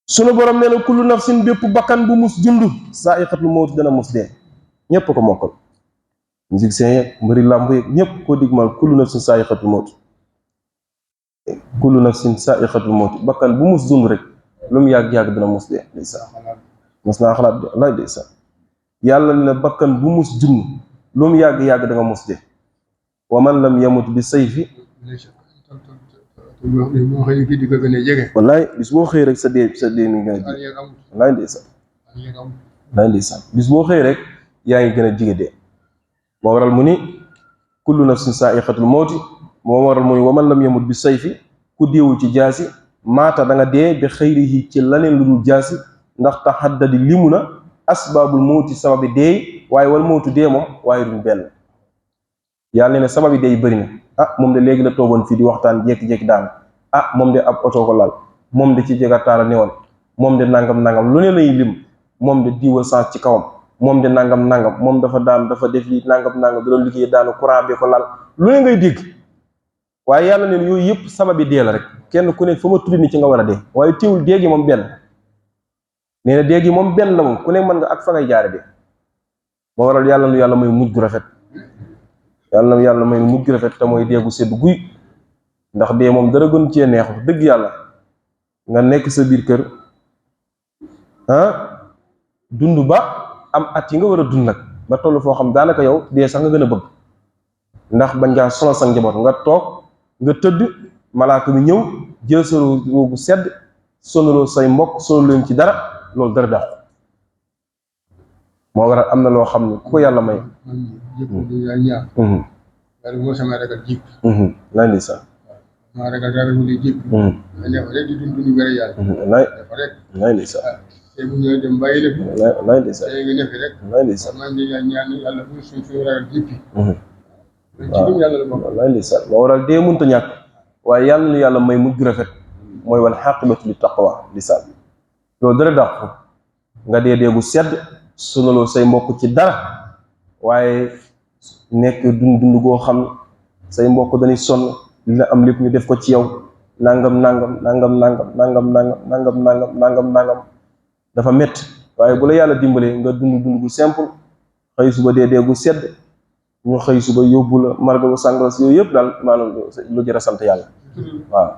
sunu borom nee na kullu nafsin bépp bakkan bu mus dund saa iqatul mawt dana mus dee ñëpp ko mokkal musicien yeeg mbëri làmb yeeg ñëpp koo digmal kullu nafsin saa iqatul mawt kullu nafsin saa iqatul mawt bakkan bu mus dund rek lu mu yàgg-yàgg dana mus dee ndeysaan mos naa xalaat lay ndeysaan yàlla ne bakkan bu mus dund lu mu yàgg-yàgg da nga mos dee wa man lam yamut bi sayfi moo xëy kii di ko gën a jege. wallaay bis boo xëy rek sa dee mi gën a jige wallaay ndeysaan bis boo xëy rek yaa ngi gën a jige dee moo waral mu ni kullu nafsin saa'iqatul mawti moo waral mu ni wa man lam yamut bi sayfi ku deewul ci jaasi maata da nga dee bi xëyrihi ci laneen lu dul jaasi ndax taxaddadi limu na asbaabul mawti sababi dee waaye wal mawtu dee moom waaye duñ benn yàlla ne sababi dee yi bëri na moom de léegi la toogoon fii di waxtaan jékki-jékki daan moom de ab oto ko laal moom de ci jegataala newoon moom de nangam lu ne lay lim moom de diwa sens ci kawam moom de nangam moom dafa daan dafa def lii nangam da doon liggéey daanu courant bi ko laal lu ne ngay dégg waaye yàlla ne yooyu yëpp sababi dee la rek kenn ku ne fa ma tuddi ni ci nga war a dee waaye teewul dee gi moom benn nee na dee gi moom benn la moom ku ne mën nga ak fa ngay jaare dee moo waral yàlla nu yàlla may mujj gu rafet yàlla may mujj gu rafet te mooy dee gu sedd guy ndax dee moom dara gën cee neexu dëgg yàlla nga nekk sa biir kër dund ba am at yi nga war a dund nag ba toll foo xam daanaka yow dee sax nga gën a bëgg ndax bañ ngaa sonal sa njaboot nga toog nga tëdd malaaka mi ñëw jël sa roogu sedd sonaloo say mbokk sonaloo leen ci dara loolu dara dàqu moo waral am na loo xam ne ku ko yàlla may moo sama ragal jib lay ndeysaan maa ragal mu lay jib dafa rek di dund wér yàlla dafa rek lay ndeysaan te bu ñëwee dem bàyyi la fi lay ndeysaan nga ne fi rek lay ndeysaan man di ñaan yàlla bu suñu ragal jib ci yàlla la bokk lay ndeysaan moo waral dee mënta ñàkk waaye yàlla nu yàlla may mujj rafet mooy wal xaqibatu li taqwa lisaan loolu dara dàqu nga dee gu sedd sonaloo say mbokk ci dara waaye nekk dund goo xam say mbokk dañuy sonn li la am lépp ñu def ko ci yow nangam dafa métti waaye bu la yàlla dimbalee nga dund gu simple xëy suba dee gu sedd ñu xëy suba yóbbu la marga bu sàngras yooyu yëpp daal maanaam lu jar a sant yàlla waaw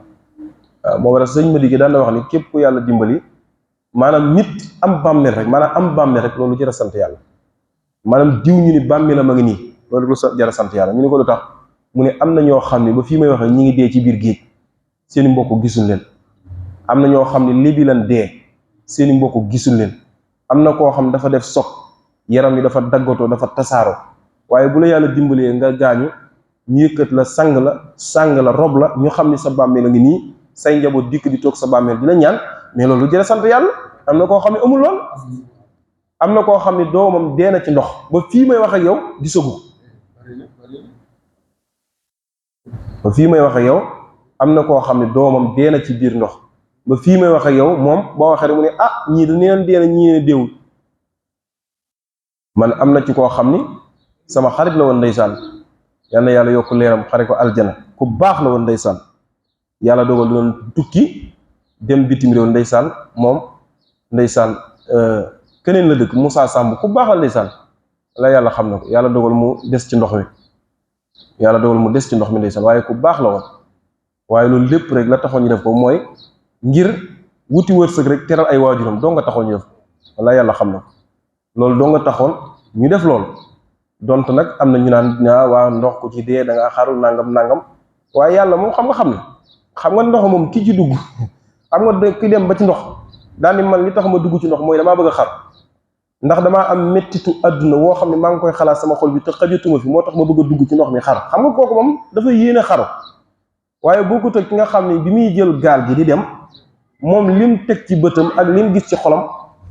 moo war a sëñ ma digg daan na wax ni képp ku yàlla dimbali maanaam nit am bàmmeel rek loolu jar a sant yàlla maanaam diw ñu ni bàmmeelam a ngi nii loolu lu jar a sant yàlla ñu ni ko lu tax mu ne am na ñoo xam ne ba fii may waxee ñi ngi dee ci biir géej seeni mbokk gisul leen am na ñoo xam ne libi lan dee seeni mbokk gisul leen am na koo xam dafa def soog yaram yi dafa daggatoo dafa tasaaroo waaye bu la yàlla dimbalee nga gaañu ñu yëkkat la sang la rob la ñu xam ni sa bàmmeel a ngi nii say njaboot dikk di toog sa bàmmeel dina ñaan mais loolu lu jëre sant yàlla am na koo xam ne amul lool am na koo xam ne doomam dee na ci ndox ba fii may wax ak yow gisagu ba fii may wax ak yow am na koo xam ne doomam dee na ci biir ndox ba fii may wax ak yow moom boo waxee rek mu ne ñii da neen dee na ñii ne déewul man am na ci koo xam ni sama xarit la woon ndeysaan yal na yàlla yokk leeram xare ko aljana ku baax la woon ndeysaan yàlla dogal doon tukki dem bitim réew ndeysaan moom ndeysaan keneen la dëkk Moussa Samb ku baax la ndeysaan la yàlla xam na ko yàlla dogal mu des ci ndox mi ndeysaan waaye ku baax la woon waaye loolu lépp rek la taxoon ñu def ko mooy ngir wuti wërsëg rek teral ay waajuram doo nga taxoon ñu def ko wala yàlla xam na ko loolu doo nga taxoon ñu def loolu donte nag am na ñu naan waa ndox ku ci dee da nga xaru nangam waaye yàlla moom xam nga ndox moom ki ci dugg xam nga ki dem ba ci ndox daal ni man li tax ma dugg ci ndox mooy damaa bëgg a xar ndax damaa am mettitu àdduna woo xam ne maa ngi koy xalaat sama xol bi te xajatuma fi moo tax ma bëgg a dugg ci ndox mi xar xam nga kooku moom dafa yéene xaru waaye bokkut ak ki nga xam ne bi muy jël gaal gi di dem moom lim teg ci bëtam ak lim gis ci xolam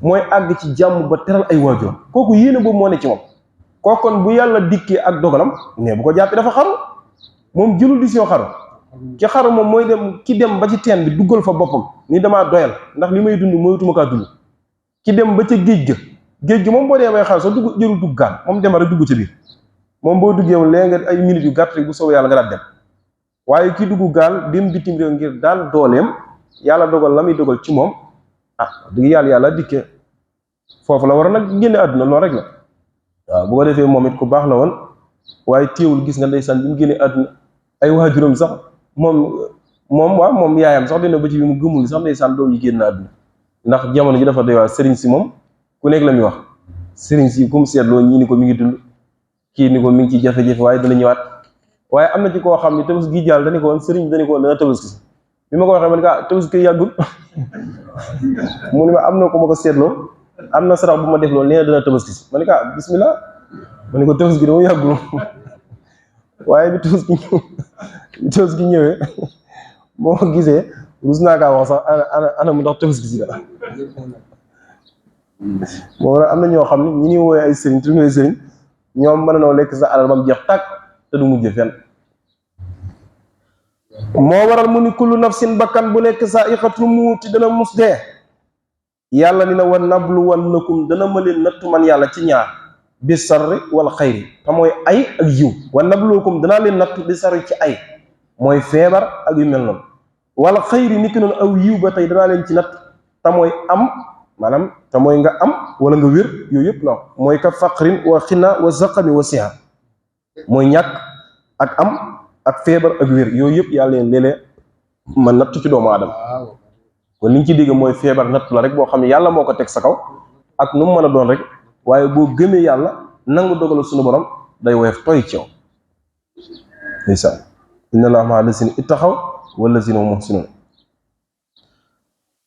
mooy àgg ci jàmm ba teral ay waajuram kooku yéene boobu moo ne ci moom kookoon bu yàlla dikkee ak dogalam mais bu ko jàppee dafa xaru moom jëlul décision xaru ki xaru moom mooy dem ki dem ba ci teen bi duggal fa boppam ni damaa doyal ndax li may dund moytuma kaa dund ki dem ba ca géej gi moom boo dee bay xaru sa dugg jërul dugg gaal moom demal rek dugg ci biir moom boo duggee moom léegi nga ay minutes yu gàtt rek bu soobee yàlla nga daal dem waaye ki dugg gaal dem bitim réew ngir daal dooleem yàlla dogal la muy dogal ci moom dëgg yàlla dikkee foofu la war a nag génne àdduna loolu rek la waaw bu ko defee moom it ku baax la woon waaye téewul gis nga ndeysaan bi mu génnee àdduna ay waajuram sax moom yaayam sax dina ba ci bi mu gëmul sax ndeysaan doom yi génn àdduna ndax jamono ji dafa doy waa sëriñ si moom ku nekk la muy wax sëriñ si comme seetloo ñii ni ko mi ngi dund kii ni ko mi ngi ci jafe-jafe waaye dana ñëwaat waaye am na ci koo xam ne tabaski gi jàll dañu ko woon sëriñ bi dañu ko woon dana tabaski bi ma ko waxee man ka tabaski yàggul mu ne ma am na ko ma ko seetloo am na sarax bu ma def loolu nee na dana tabaski si ma ne ka bismillah ma ne ko tabaski dama yàggul waaye bi tabaski ñëwee boo ko gisee rus naa kaa wax sax ana mu ndax tabaski si la moo am na ñoo xam ne ñi ñuy woowee ay sëriñ te ñooy sëriñ ñoom mën nañoo lekk sa alal ba mu jeex tàkk te du mujj fenn moo waral mu ni kullu nafsin bakkan bu nekk saa iqatul mawti dana mus dee yàlla ni na wa nabluwannakum dana ma leen nattu man yàlla ci ñaar bi sarri wal xayri te mooy ay ak yiw wa nabluwakum danaa leen nattu bi sarri ci ay mooy feebar ak yu mel noonu wala xayri ni ki noonu aw yiw ba tey danaa leen ci natt te mooy am maanaam te mooy nga am wala nga wér yooyu yëpp la mooy ka faqrin wa xina wa zaqami wa siha mooy ñàkk ak am ak feebar ak wér yooyu yëpp yàlla leen léeg-léeg ma nattu ci doomu aadama kon li ñu ci dégg mooy feebar nattu la rek boo xam ne yàlla moo ko teg sa kaw ak nu mu mën a doon rek waaye boo gëmee yàlla nangu dogalu suñu borom day woyof tooy ci yow ndeysaan inna allaha ma'a lazina ittaqaw wal lazina hum muhsinun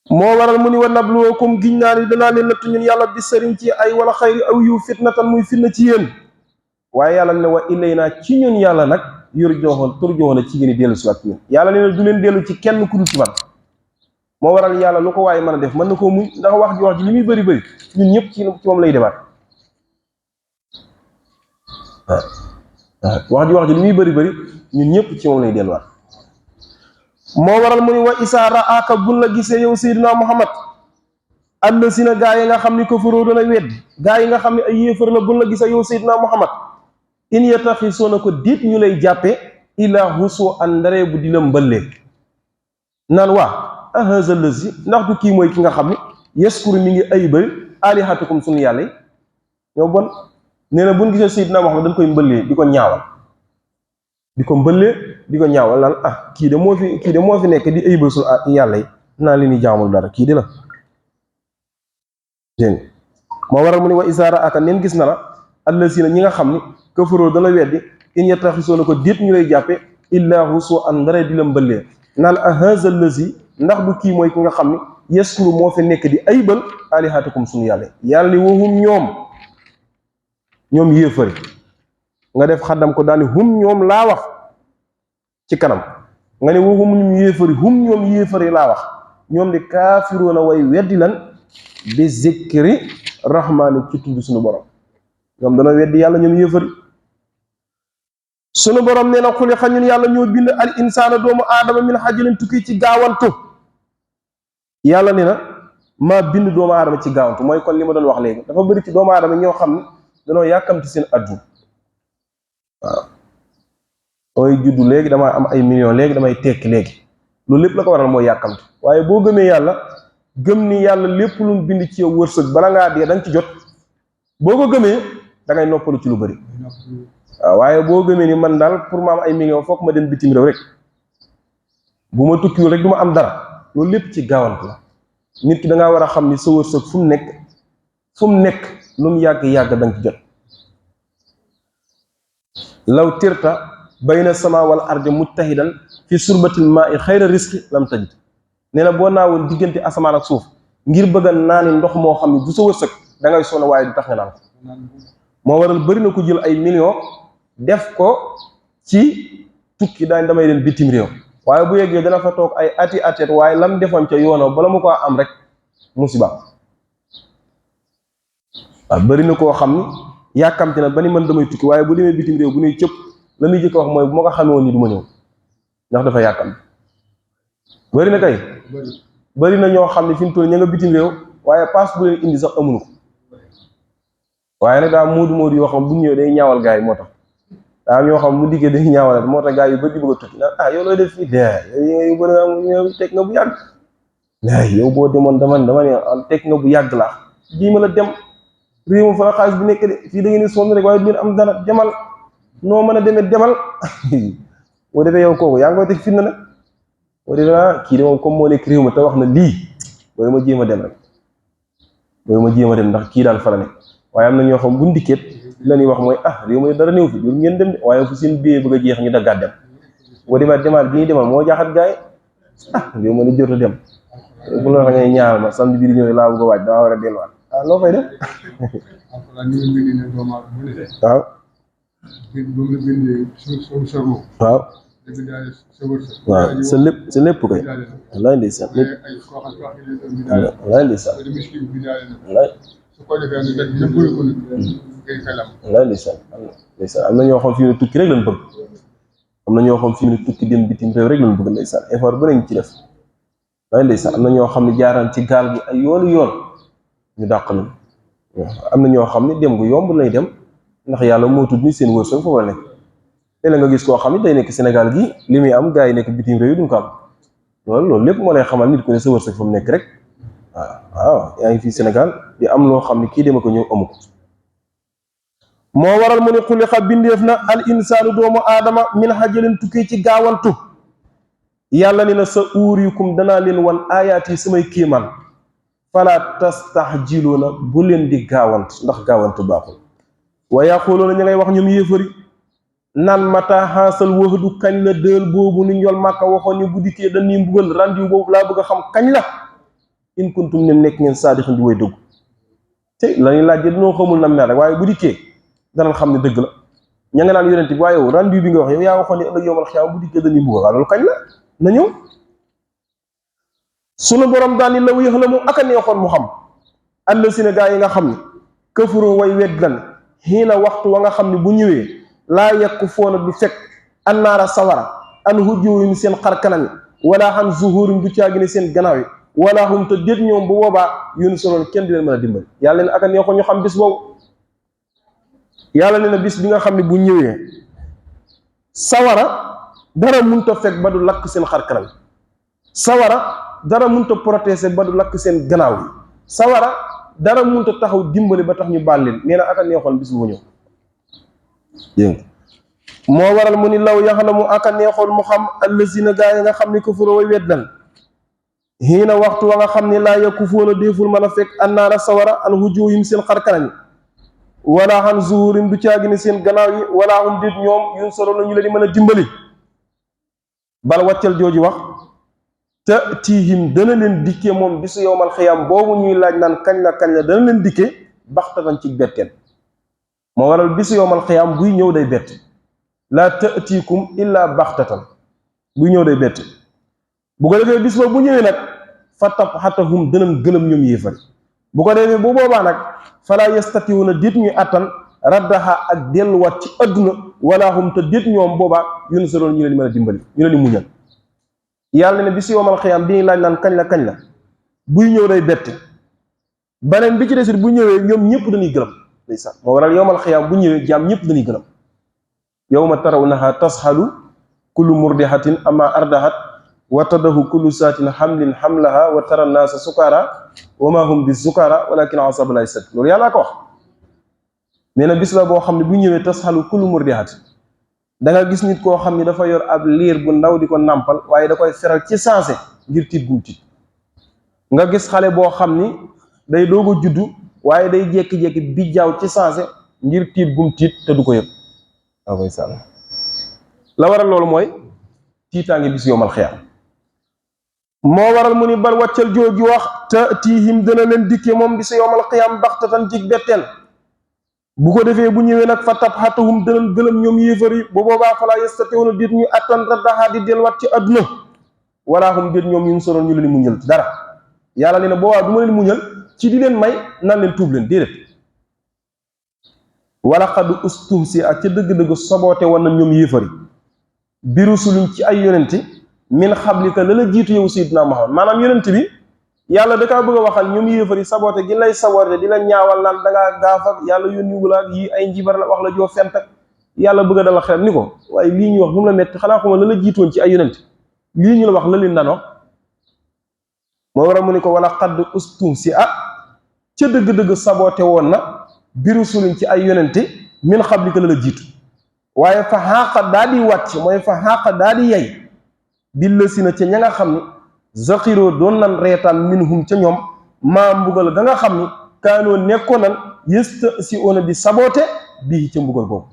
moo waral mu ni wa nabluwakum giñ naa ni danaa leen nattu ñun yàlla bi sëriñ ci ay wala xayri aw yu fitnatan muy fitna ci yéen waaye yàlla ne wa ilaynaa ci ñun yàlla nag turjoona ci ngeen dellu si waat ñun yàlla nee na du leen dellu ci kenn ku dul ci man moo waral yàlla lu ko waaye mën a def mën na koo muñ ndax wax ji li muy bëri bëri ñun ñëpp ci moom lay demaat wax ji li muy bëri bëri ñun ñëpp ci moom lay delluwaat moo waral mu ni wa isaa raaka buñ la gisee yow Seydina Muhammad allasina gaa yi nga xam ni kafaroo dana weddi gaa yi nga xam ne ay yéefar la buñ la gisee yow Seydina Muhammad in yattaxisuuna ko diit ñu lay jàppe ilaa husu andare bu di la mbëllee naan waa ahaza lazi ndax du kii mooy ki nga xam ne yaskuru mi ngi ay bëri alihatukum suñu yàlla yi ñoo bon nee na buñ gisee Seydina Muhammad dañ koy mbëllee di ko ñaawal di ko mbëllee di ko ñaawal naan kii de moo fi nekk di ay bëri suñu yàlla yi naa leen di jaamul dara kii di la dégg moo waral mu ne wa isaara aka neen gis na la allasina ñi nga xam ni kafaroo dana weddi in yattaxisuuna ko diit ñu lay jàppe illaa husu an ndare di la mbëllee naan ahaza lazi ndax du kii mooy ki nga xam ni yaskuru moo fi nekk di aybal alihatukum suñu yàlla yàlla ni waxum ñoom yéefari nga def xaddam ko daani hum ñoom laa wax ci kanam nga ne waxum ñoom yéefari hum ñoom yéefari laa wax ñoom di kaafiruuna way weddi lan bi zikri rahmaani ci tudd suñu borom ñoom dana weddi yàlla ñoom yéefari sunu borom nee na xuli xañun yàlla ñoo bind al insaana doomu aadama min xajalin tukki ci gaawantu yàlla nee na maa bind doomu aadama ci gaawantu mooy kon li ma doon wax léegi dafa bëri ci doomu aadama ñoo xam ne danoo yàkkamti seen addu waaw mooy juddu léegi damaa am ay millions léegi damay tekki léegi loolu lépp la ko waral mooy yàkkamti waaye boo gëmee yàlla gëm ni yàlla lépp lu mu bind ci yow wërsëg bala ngaa dee dañ ci jot boo ko gëmee da ngay noppalu ci lu bëri waaw waaye boo gëmee ni man daal pour ma am ay millions foog ma dem bitim réew rek bu ma tukkiwul rek du ma am dara loolu lépp ci gaawant la nit ki da ngaa war a xam ni sa wërsëg fu mu nekk lu mu yàgg-yàgg da nga ci jot law tirta bayna sama wal ardi muttahidan fi surbatil maa'i xayra risqi lam tajid nee na boo naawoon diggante asamaan ak suuf ngir bëgg a naani ndox moo xam ne du sa wërsëg da ngay sonn waaye du tax nga naan ko moo waral bëri na ko jël ay millions def ko ci tukki daañ damay dem bitim réew waaye bu yeggee dana fa toog ay ati waaye lam defoon ca yoonoo bala mu ko am rek musiba waaw bëri na koo xam ni yàkkamte na ba ni man damay tukki waaye bu demee bitim réew bu nuy cëpp la muy jëkk wax mooy bu ma ko xamee woon ni du ma ñëw ndax dafa yàkkam bëri na kay bëri na ñoo xam ne fi mu toll ña nga bitim réew waaye paas bu leen indi sax amuñu ko waaye nag daa moodu yoo xam bu ñëwee day ñaawal gars yi moo tax daa ñoo xam bu dikkee day ñaawal moo tax gars yi bëri di bëgg a tukki naan yow looy def fii yow bëri nga teg nga bu yàgg yow boo demoon dama ne teg nga bu yàgg laa jii ma la dem réew ma fa la xaalis bi nekk de fii da ngeen di sonn rek waaye du leen am dara demal noo mën a demee demal boo defee yow kooku yaa ngi koy teg fitna nag boo defee kii de moom comme moo nekk réew ma te wax na lii booy ma jéem a dem rek booy ma jéem a dem ndax kii daal fa la nekk waaye am na ñoo xam bu ndikkeet la ñuy wax mooy réew mi dara néew fi jur ngeen dem de waaye fu seen biyee bëgg a jeex ñu daggaat dem boo demaat bi ñuy demal moo jaaxat gaay réew ma ni jot a dem bu la waxee ngay ñaanal ma samedi bii di ñëw laa bëgg a waaj damaa war a delluwaat loo fay def waaw waaw waaw sa lépp koy wallaay ndeysaan lépp wallaay ndeysaan wallaay ndeysaan am na ñoo xam fi mu ne tukki rek lañ bëgg am na ñoo xam fi mu ne tukki dem bitim réew rek lañ bëgg ndeysaan effort bu nañ ci def wallaay ndeysaan am na ñoo xam ne jaaraan ci gaal gi ay yoonu yoon ñu dàq nañ am na ñoo xam ne dem gu yomb lay dem ndax yàlla moo tudd ni seen wërsëg foofu la nekk léeg-léeg nga gis koo xam ne day nekk Sénégal gi li muy am gars yi nekk bitim réew yi duñ ko am loolu lépp moo lay xamal nit ku ne sa wërsëg fa mu nekk rek waaw yaa ngi fii Sénégal di am loo xam ne kii dema ko ñëw amu ko moo waral mu ne xuliqa bindeef na al insaanu doomu aadama min hajalin tukkee ci gaawantu yàlla ni na sa uurikum danaa leen wan aayaat yi samay kéemaan fala tastahjiluuna bu leen di gaawant ndax gaawantu baaxul wa yaquluuna ñu ngay wax ñoom yéefari naan mata xaasal waxdu kañ la dël boobu ni ñol màkka waxoon ni bu dikkee dañuy mbugal rendiw boobu laa bëgg a xam kañ la in kuntum nem nekk ngeen saadixin di way dëgg te lañuy laaj dañoo xamul na mel rek waaye bu dikkee danañ xam ne dëgg la ña nga naan yonent bi waaye yow rendiw bi nga wax yow yaa waxoon ne ëllëg yowmal xiyaam bu dikkee dañuy mbugal waaw loolu kañ la na ñëw sunu borom daal ni law yaxlamu ak a neexoon mu xam àll si ne gaa yi nga xam ne këfuru way wedd lan xiina waxtu wa nga xam ne bu ñëwee laa yekk foona du fekk annaara sawara an hujjuhum seen xar kanam wala an zuhurum du caagi ne seen gannaaw yi wala hum te déet ñoom bu boobaa yun soroon kenn di leen mën a dimbali yàlla ne ak a neexoon ñu xam bis boobu yàlla ne na bis bi nga xam ne bu ñëwee sawara dara mënta fekk ba du lakk seen xar kanam sawara dara mënta protéger ba du lakk seen gannaaw yi sawara dara mënta taxaw dimbali ba tax ñu baal leen nee na ak a neexoon bis bu ñëw dégg moo waral mu ni law yaxlamu ak a neexoon mu xam allazina gaa yi nga xam ne kufuru way weddan xiina waxtu wa nga xam ne laa yakufuuna déeful mën a fekk annaara sawara an wujuhim seen xar kanam wala an zuhurim du caagi ne seen gannaaw yi wala hum déet ñoom yun solo la ñu leen di mën a dimbali bal wàccal jooju wax te tiihim dana leen dikkee moom bisu yowmal xiyaam boobu ñuy laaj naan kañ la dana leen dikkee baxtatan ci betteel moo waral bisu yowmal xiyaam buy ñëw day bett laa ta'tiikum illaa baxtatan buy ñëw day bett bu ko defee bis ba bu ñëwee nag fa tabxatahum danañ gëlëm ñoom yéefari bu ko defee bu boobaa nag falaa yastatiwuna déet ñuy attan raddaha ak delluwaat ci adduna wala hum te déet ñoom boobaa yunsaroon ñu leen mën a dimbali ñu leen di muñal yàlla ne bisu yowmal xiyaam bi ñuy laaj naan kañ la buy ñëw day bett beneen bi ci desit bu ñëwee ñoom ñëpp dañuy gëlëm ndeysaan moo waral yowmal xiyaam bu ñëwee jaam ñëpp dañuy gëlëm yawma tarawnaha tashalu kullu murdihatin amma ardahat wa tadahu kullu saatin hamlin hamlaha wa tara naasa sukara wa ma hum bi sukara walakin asabalay sat loolu yàllaa ko wax nee na bis la boo xam ne bu ñëwee tashalu kullu murdihatin da nga gis nit koo xam ne dafa yor ab liir bu ndaw di ko nàmpal waaye da koy feral ci sensé ngir tiit gum tiit nga gis xale boo xam ni day doog a juddu waaye day jékki-jékki bi jaaw ci sensé ngir tiit gum tiit te du ko yëg waaw sàll la waral loolu mooy tiitaange bis yowmal xiyaam moo waral mu ni bal wàccal jooju wax te tiihim dana leen dikke moom bis yowmal xiyaam baxtatan ci betteel bu ko defee bu ñëwee nag fa tabxatahum danañ gëlëm ñoom yéefar yi bu boobaa falaa yastatiwuna déet ñu attan raddaha di delluwaat ci adduna wala hum déet ñoom yun soroon ñu leen muñal ci dara yàlla nee na boobaa du ma leen muñal ci di leen may nan leen tuub leen déedéet wala xadu ustuhsi ak ca dëgg-dëgg soboote woon na ñoom yéefari bi rusulin ci ay yonenti min xablika la la jiitu yow sayyidina Muhammad maanaam yonent bi yàlla da kaa bëgg a waxal ñoom yéefari saboote gi lay saboote di la ñaawal naan dangaa gaaf ak yàlla yónni wula ak yi ay njibar la wax la joo fent ak yàlla bëgg a dala xel ni ko waaye lii ñuy wax bu mu la metti xanaa xuma la la jiitoon ci ay yonent lii ñu la wax la leen daan wax moo war a mu ni ko wala xadd ustuhsi ca dëgg-dëgg saboote woon na bi rusulin ci ay yonente min xablika la la jiitu waaye fa xaaqa daa di wàcc mooy fa xaaqa daa di yey bi lësi na ca ña nga xam ni zaxiroo doon nan reetaan minhum ca ñoom maa mbugal ga nga xam ni kaanoo nekkoon nan yësta si ona di saboote bii ca mbugal boobu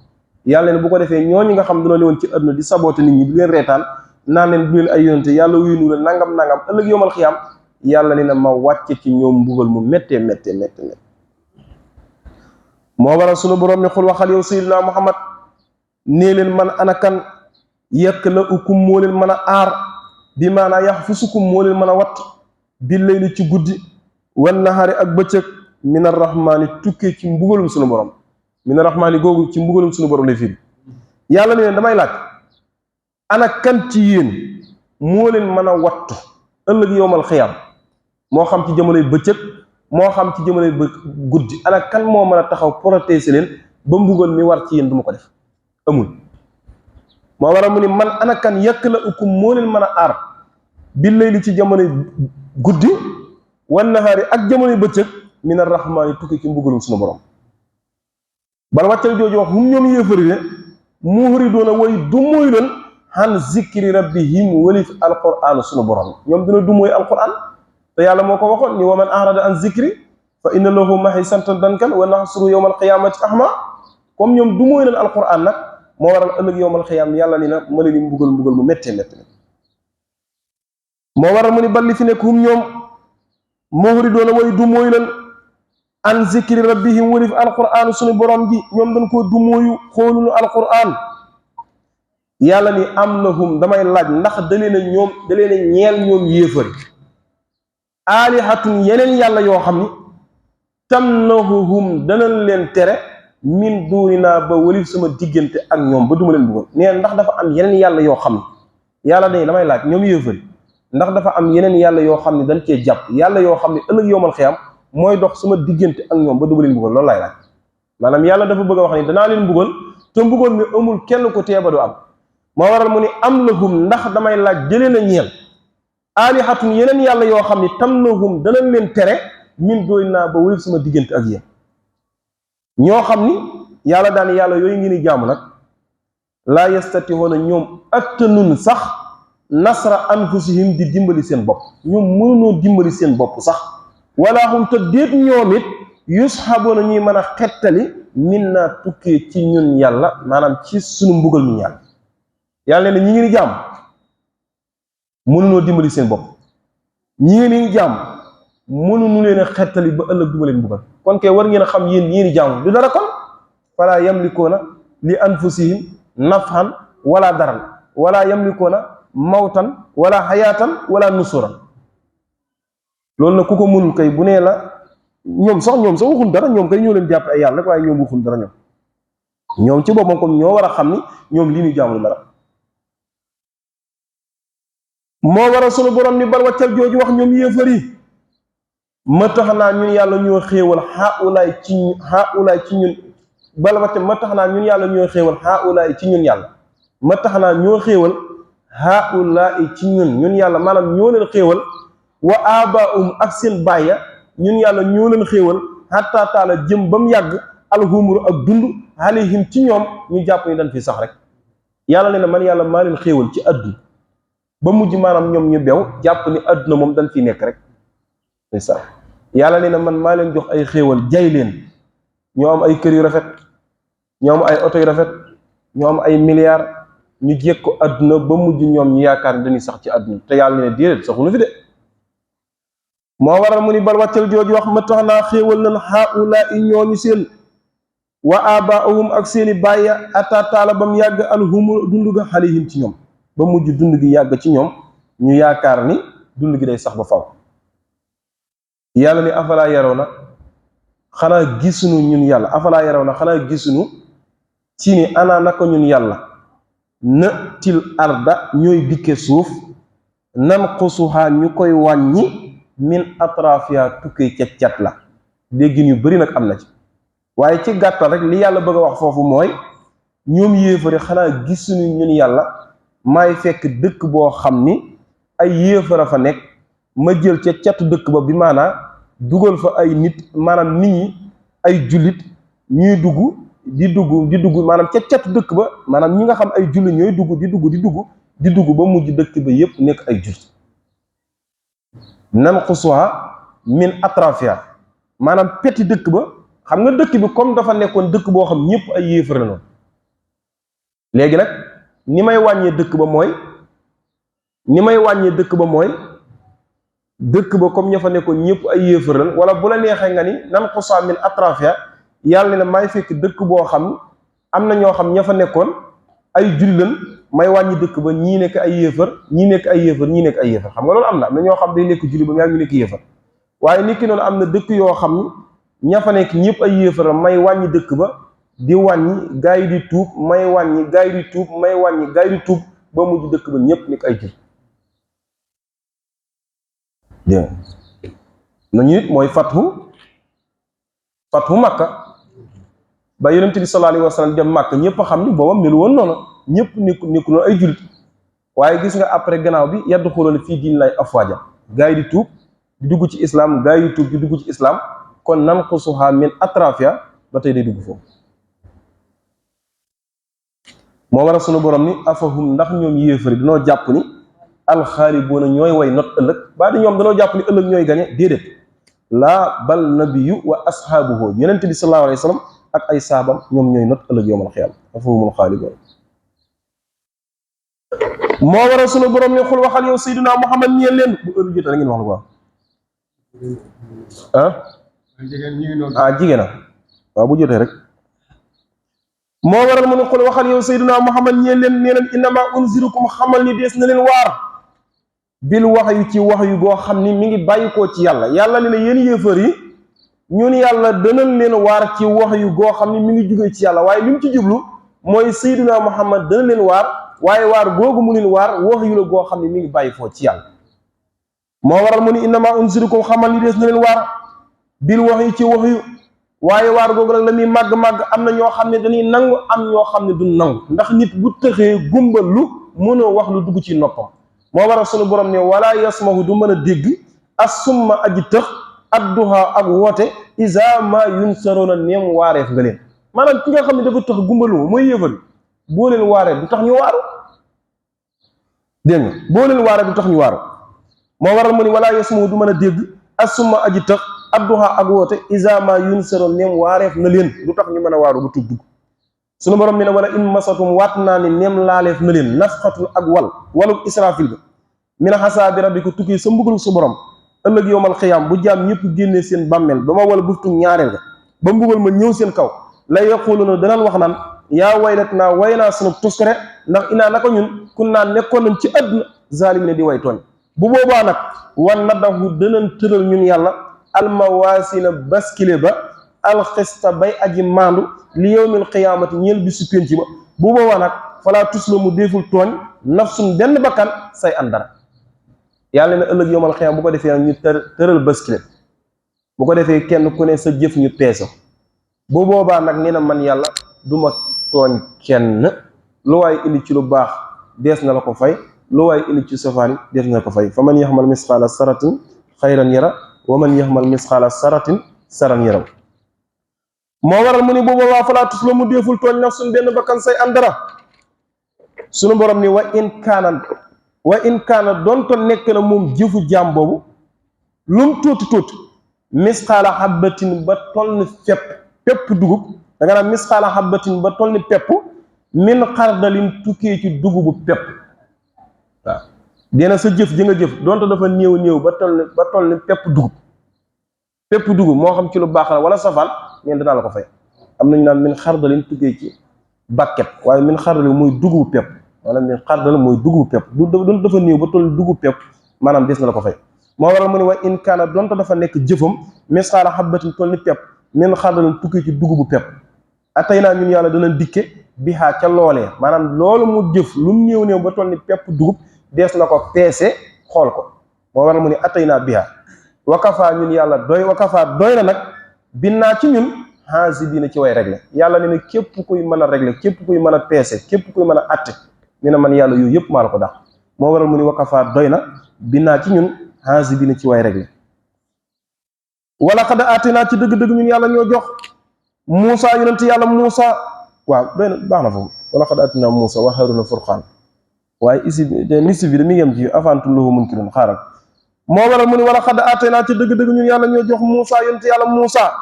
yàlla ne bu ko defee ñooñu nga xam dañoo ne woon ci àdduna di saboote nit ñi di leen reetaan naan leen du leen ay yonente yàlla wuyunu leen nangam ëllëg yowmal xiyaam yàlla ne na ma wàcce ci ñoom mbugal mu méttee moo waral sunu borom ne xul waxal yow sayyidina Muhammad nee leen man anakan yekk la ukum moo leen mën a aar bi maanaa yax fusukum moo leen mën a watt bi layli ci guddi wan nahaari ak bëccëg mina rahmaani tukkee ci mbugalum sunu borom mina rahmaani googu ci mbugalum sunu borom lay firi yàlla ne leen damay laaj ana kan ci yéen moo leen mën a wattu ëllëg yowmal xiyaam moo xam ci jamonoy bëccëg moo xam ci jamonoy guddi ana kan moo mën a taxaw protéger leen ba mbugal mi war ci yéen du ma ko def amul moo waral mu ni man ana kan yekk la ukum moo leen mën a aar bi layli ci jamonoy guddi wan nahaari ak jamonoy bëccëg mina rahmaani tukki ci mbugalum sunu borom bala wàccal jooju wax hum ñoom yéefari ne muhridoona way du mooy leen han zikri rabbihim walif alquran sunu borom ñoom dina du mooy alquran te yàlla moo ko waxoon ni wa man arada an zikri fa inna lahu mahisatan dankan wa nahsuru yawmal qiyamati ahma comme ñoom du mooy leen alquran nag moo waral ëllëg yawmal qiyam yàlla ni na ma leen mbugal mu méttee moo waral mu ni balli fi nekk hum ñoom muhridoona way du mooy leen an zikri rabbihim walif alquran sunu borom ji ñoom dañ koo du mooyu xoolunu alquran yàlla ni am lahum damay laaj ndax da leen a ñeel ñoom yéefari aalihatun yeneen yàlla yoo xam ni tamnahuhum danañ leen tere min duuninaa ba walif sama diggante ak ñoom ba duma leen bëggoon nee ndax dafa am yeneen yàlla yoo xam ni yàlla dañuy damay laaj ñoom yéefari ndax dafa am yeneen yàlla yoo xam ne dañ cee jàpp yàlla yoo xam ne ëllëg yowmal xiyaam mooy dox sama diggante ak ñoom ba duma leen bëggoon loolu laay laaj maanaam yàlla dafa bëgg a wax ni danaa leen bëggoon te bëggoon mi amul kenn ko tee ba du am moo waral mu ni am lahum ndax damay laaj jëlee na ñeel aalihatun yeneen yàlla yoo xam ni tamnahum danañ leen tere min dooy naa ba wéyul sama diggante ak yéen ñoo xam ni yàlla daan yàlla yooyu ngi ni jaamu nag laa yastatihoona ñoom attanun sax nasra anfusihim di dimbali seen bopp ñoom mënunoo dimbali seen bopp sax wala hum te déet ñoom it yushaboona ñuy mën a xettali min naa tukkee ci ñun yàlla maanaam ci sunu mbugal mi ñàll yàlla ne ñi ngi ni jaam mënunoo dimbali seen bopp ñi ngi ni jaam mënunu leen a xettali ba ëllëg duma leen mbugal kon kay war ngeen a xam yéen ñi ni jaam du dara kon fala yamlikoona li anfusihim nafhan wala daran wala yamlikoona mawtan wala xayaatan wala nusuran loolu nag ku ko mënul kay bu nee la ñoom sax waxul dara ñoom kay ñoo leen jàpp ay yàlla rek waaye ñoom waxul dara ñoom ci boppam comme ñoo war a xam ni ñoom lii ñu jaamu dara moo war a sunu borom ni bal waccal jooju wax ñoom yéefar yi ma tax naa ñun yàlla ñoo xéewal xaulaay ci ñun bal waccal ma tax naa ñun yàlla ñoo xéewal xaulaay ci ñun yàlla ma tax naa ñoo xéewal xaulaay ci ñun yàlla maanaam ñoo leen xéewal wa abaum ak seen bàyya ñun yàlla ñoo leen xéewal xatta taala jëm ba mu yàgg alxumru ak dund alayhim ci ñoom ñu jàpp ni dañ fi sax rek yàlla ne na man yàlla maa leen xéewal ci àdduna ba mujj maanaam ñoom ñu bew jàpp ni àdduna moom dañ fi nekk rek c'est ça yàlla ne na man maa leen jox ay xéewal jay leen ñoo am ay kër yu rafet ñoo am ay oto yu rafet ñoo am ay milliards ñu jéeg ko àdduna ba mujj ñoom ñu yaakaar ni dañuy sax ci àdduna te yàlla ne déedéet saxunu fi de moo waral mu ni bal wàccal jooju wax ma tax naa xéewal nañ xaula i ñooñu seen wa abaahum ak seeni bàyya atataala ba mu yàgg alhumur dund ga xalihim ci ñoom ba mujj dund gi yàgg ci ñoom ñu yaakaar ni dund gi day sax ba faw yàlla ni afalaa yaraw na xanaa gisunu ñun yàlla afalaa yaraw na xanaa gisunu ci ni ana naka ñun yàlla na til arda ñooy dikke suuf nan xusuhaa ñu koy wàññi min atrafiya tukkee ca cat la dégg ñu bari nag am na ci waaye ci gàttal rek li yàlla bëgg a wax foofu mooy ñoom yéefari xanaa gisuñu ñun yàlla maay fekk dëkk boo xam ni ay yéefara fa nekk ma jël ca catu dëkk ba bi maanaa dugal fa ay nit maanaam nit ñi ay jullit ñuy dugg di dugg maanaam ca catu dëkk ba maanaam ñi nga xam ay jullit ñooy dugg ba mujj dëkk ba yépp nekk ay jullit nan xusuha min atrafia maanaam peti dëkk ba xam nga dëkk bi comme dafa nekkoon dëkk boo xam ñëpp ay yéefar la noonu léegi nag ni may wàññee dëkk ba mooy dëkk ba comme ña fa nekkoon ñëpp ay yéefar lan wala bu la neexee nga ni nan xusaa min atrafia yàlla ne may fekk dëkk boo xam am na ñoo xam ña fa nekkoon ay julli lan may wàññi dëkk ba ñii nekk ay yéefar ñii nekk ay yéefar ñii nekk ay yéefar xam nga loolu am na ñoo xam day nekk julli ba mu yàgg ñu nekk yéefar waaye nit ki noonu am na dëkk yoo xam ña fa nekk ñëpp ay yéefar may wàññi dëkk ba di wàññi gaa yi di tuub may wàññi gaa yi di tuub may wàññi gaa yi di tuub ba mujj dëkk ba ñëpp nekk ay julli dégg nañu it mooy fathu Makka ba yonent bi sallallahu alayhi wa sallam dem Makka ñëpp a xam ni booba melu woon noonu ñëpp nekku noonu ay jullit waaye gis nga après gannaaw bi yadxuluuna fii diinillaahi afwaaja gaa yi di tuub di dugg ci islam gaa yi di tuub di dugg ci islam kon nanqusuhaa min atrafia ba tey day dugg foofu moo war a sunu borom ni afahum ndax ñoom yéefari dañoo jàpp ni alxaalibuuna ñooy way not ëllëg ba di ñoom dañoo jàpp ni ëllëg ñooy gañe déedéet laa bal nabiyu wa ashaabuhu yonent bi sallallahu alayhi wa sallam ak ay saabam ñoom ñooy not ëllëg yawmal xiyaama afahumul xaalibuuna moo war a sunu borom ne xul waxal yow Seydina Muhammad ñeel leen bu heure jotee da ngeen wax lu ko jigéen waaw bu jotee rek moo waral mu ne xul waxal yow Seydina Muhammad ñeel leen nee leen innama unzirukum xamal ni dees na leen waar bil wax yu ci wax yu goo xam ni mi ngi bàyyikoo ci yàlla ne na yéen yéefar yi ñun yàlla danañ leen waar ci wax yu goo xam ni mi ngi jugee ci yàlla waaye li mu ci jublu mooy Seydina Muhammad dana leen waar waaye waar googu mu leen waar wax yu la goo xam ni mi ngi bàyyikoo ci yàlla moo waral mu ne innama unzirukum xamal ni dees na leen waar bil wax yu ci wax yu waaye waar googu nag la muy màgg-màgg am na ñoo xam ne dañuy nangu am ñoo xam ne du nangu ndax nit bu tëxee gumbal lu mënoo wax lu dugg ci noppam moo waral sunu borom ne wala yasmahu du mën a dégg assumma aji tëx adduha ak woote isa ma yunsaroona neem waareef nga leen maanaam ki nga xam ne dafa tëx gumbalu mooy yëfal boo leen waaree du tax ñu waaru dégg nga boo leen waaree du tax ñu waaru moo waral mu ne wala yasmahu du mën a dégg assumma aji tëx adduha ak woote isama yunsaroon neem waareef na leen lu tax ñu mën a waaru ba tub dugg sunu borom mi ne wala in masatum waat naa ni neem laaleef na leen nafxatun ak waluk israfil ba min xasaabi rabbika tukki sa mbugalu su borom ëllëg yowmal xiyaam bu jaam ñëpp génnee seen bàmmeel ba ma wala buftu ñaareel ga ba mbugal ma ñëw seen kaw la yaquluna danaan wax naan yaa waylat naa way naa sunu tuskare ndax inaa naka ñun kun naa nekkoon nañ ci àdduna zaalimiina di way tooñ bu boobaa nag wan na dahu danañ tëral ñun yàlla almawaasina baskile ba alxista bay aji maandu li yawmil qiyaamati ñeel bi su pénc ba bu boobaa nag falaa tuslamu déeful tooñ nafsun benn bakkan say an dara yàlla ne ëllëg yawmal qiyaam bu ko defee nag ñu tëral baskile bu ko defee kenn ku ne sa jëf ñu peese bu boobaa nag nee na man yàlla duma tooñ kenn lu waaye indi ci lu baax dees na la ko fay lu waaye indi ci safaan dees na la ko fay fa man yaxmal misqaala saratin xayran yara wa man yaxmal misqaala saratin saran yaram moo waral mu ni bu boobaa falaa tuslamu déeful tooñ nafsun benn bakkan say an dara sunu borom ni wa in kaana doonte nekk na moom jëfu jaam boobu lum tuuti misqaala xabbatin ba toll ni pepp dugub da nga naan misqaala xabbatin ba toll ni pepp min xardalin tukkee ci dugubu pepp waaw dina sa jëf ji nga jëf donte dafa néew ba toll ni pepp dugub moo xam ci lu baax la wala safaan neen danaa la ko fay am nañu naan min xardalin tukkee ci bakket waaye min xardalin mooy dugubu pepp maanaam min xardal mooy dugubu pepp donte dafa néew ba toll ni dugubu pepp maanaam des na la ko fay moo waral mu ne wa in kaana donte dafa nekk jëfam misqaala xabbatin toll ni pepp min xardalin tukkee ci dugubu pepp atay naa ñun yàlla dana dikke bihaa ca loolee maanaam loolu mu jëf lu mu néew ba toll ni pepp dugub dees na ko peese xool ko moo waral mu ne atay naa bihaa wakafaa ñun yàlla doy na nag binnaa ci ñun haasibiina ci way régler yàlla ne na képp kuy mën a régler képp kuy mën a peese képp kuy mën a atte ne na man yàlla yooyu yëpp maa la ko dax moo waral mu ne wakafaa doy na binnaa ci ñun haasibiina ci way régler wala xad aatinaa ci dëgg-dëgg ñun yàlla ñoo jox Muusa yonent yàlla Muusa waaw doy na baax na foofu wala xad aatinaa Muusa wa Haaruna furqaan waaye ici nisif bi da mi ngi am ci afantum lahu munkirun xaaral moo waral mu ni wala xad aatinaa ci dëgg-dëgg ñun yàlla ñoo jox Muusa yonent yàlla Muusa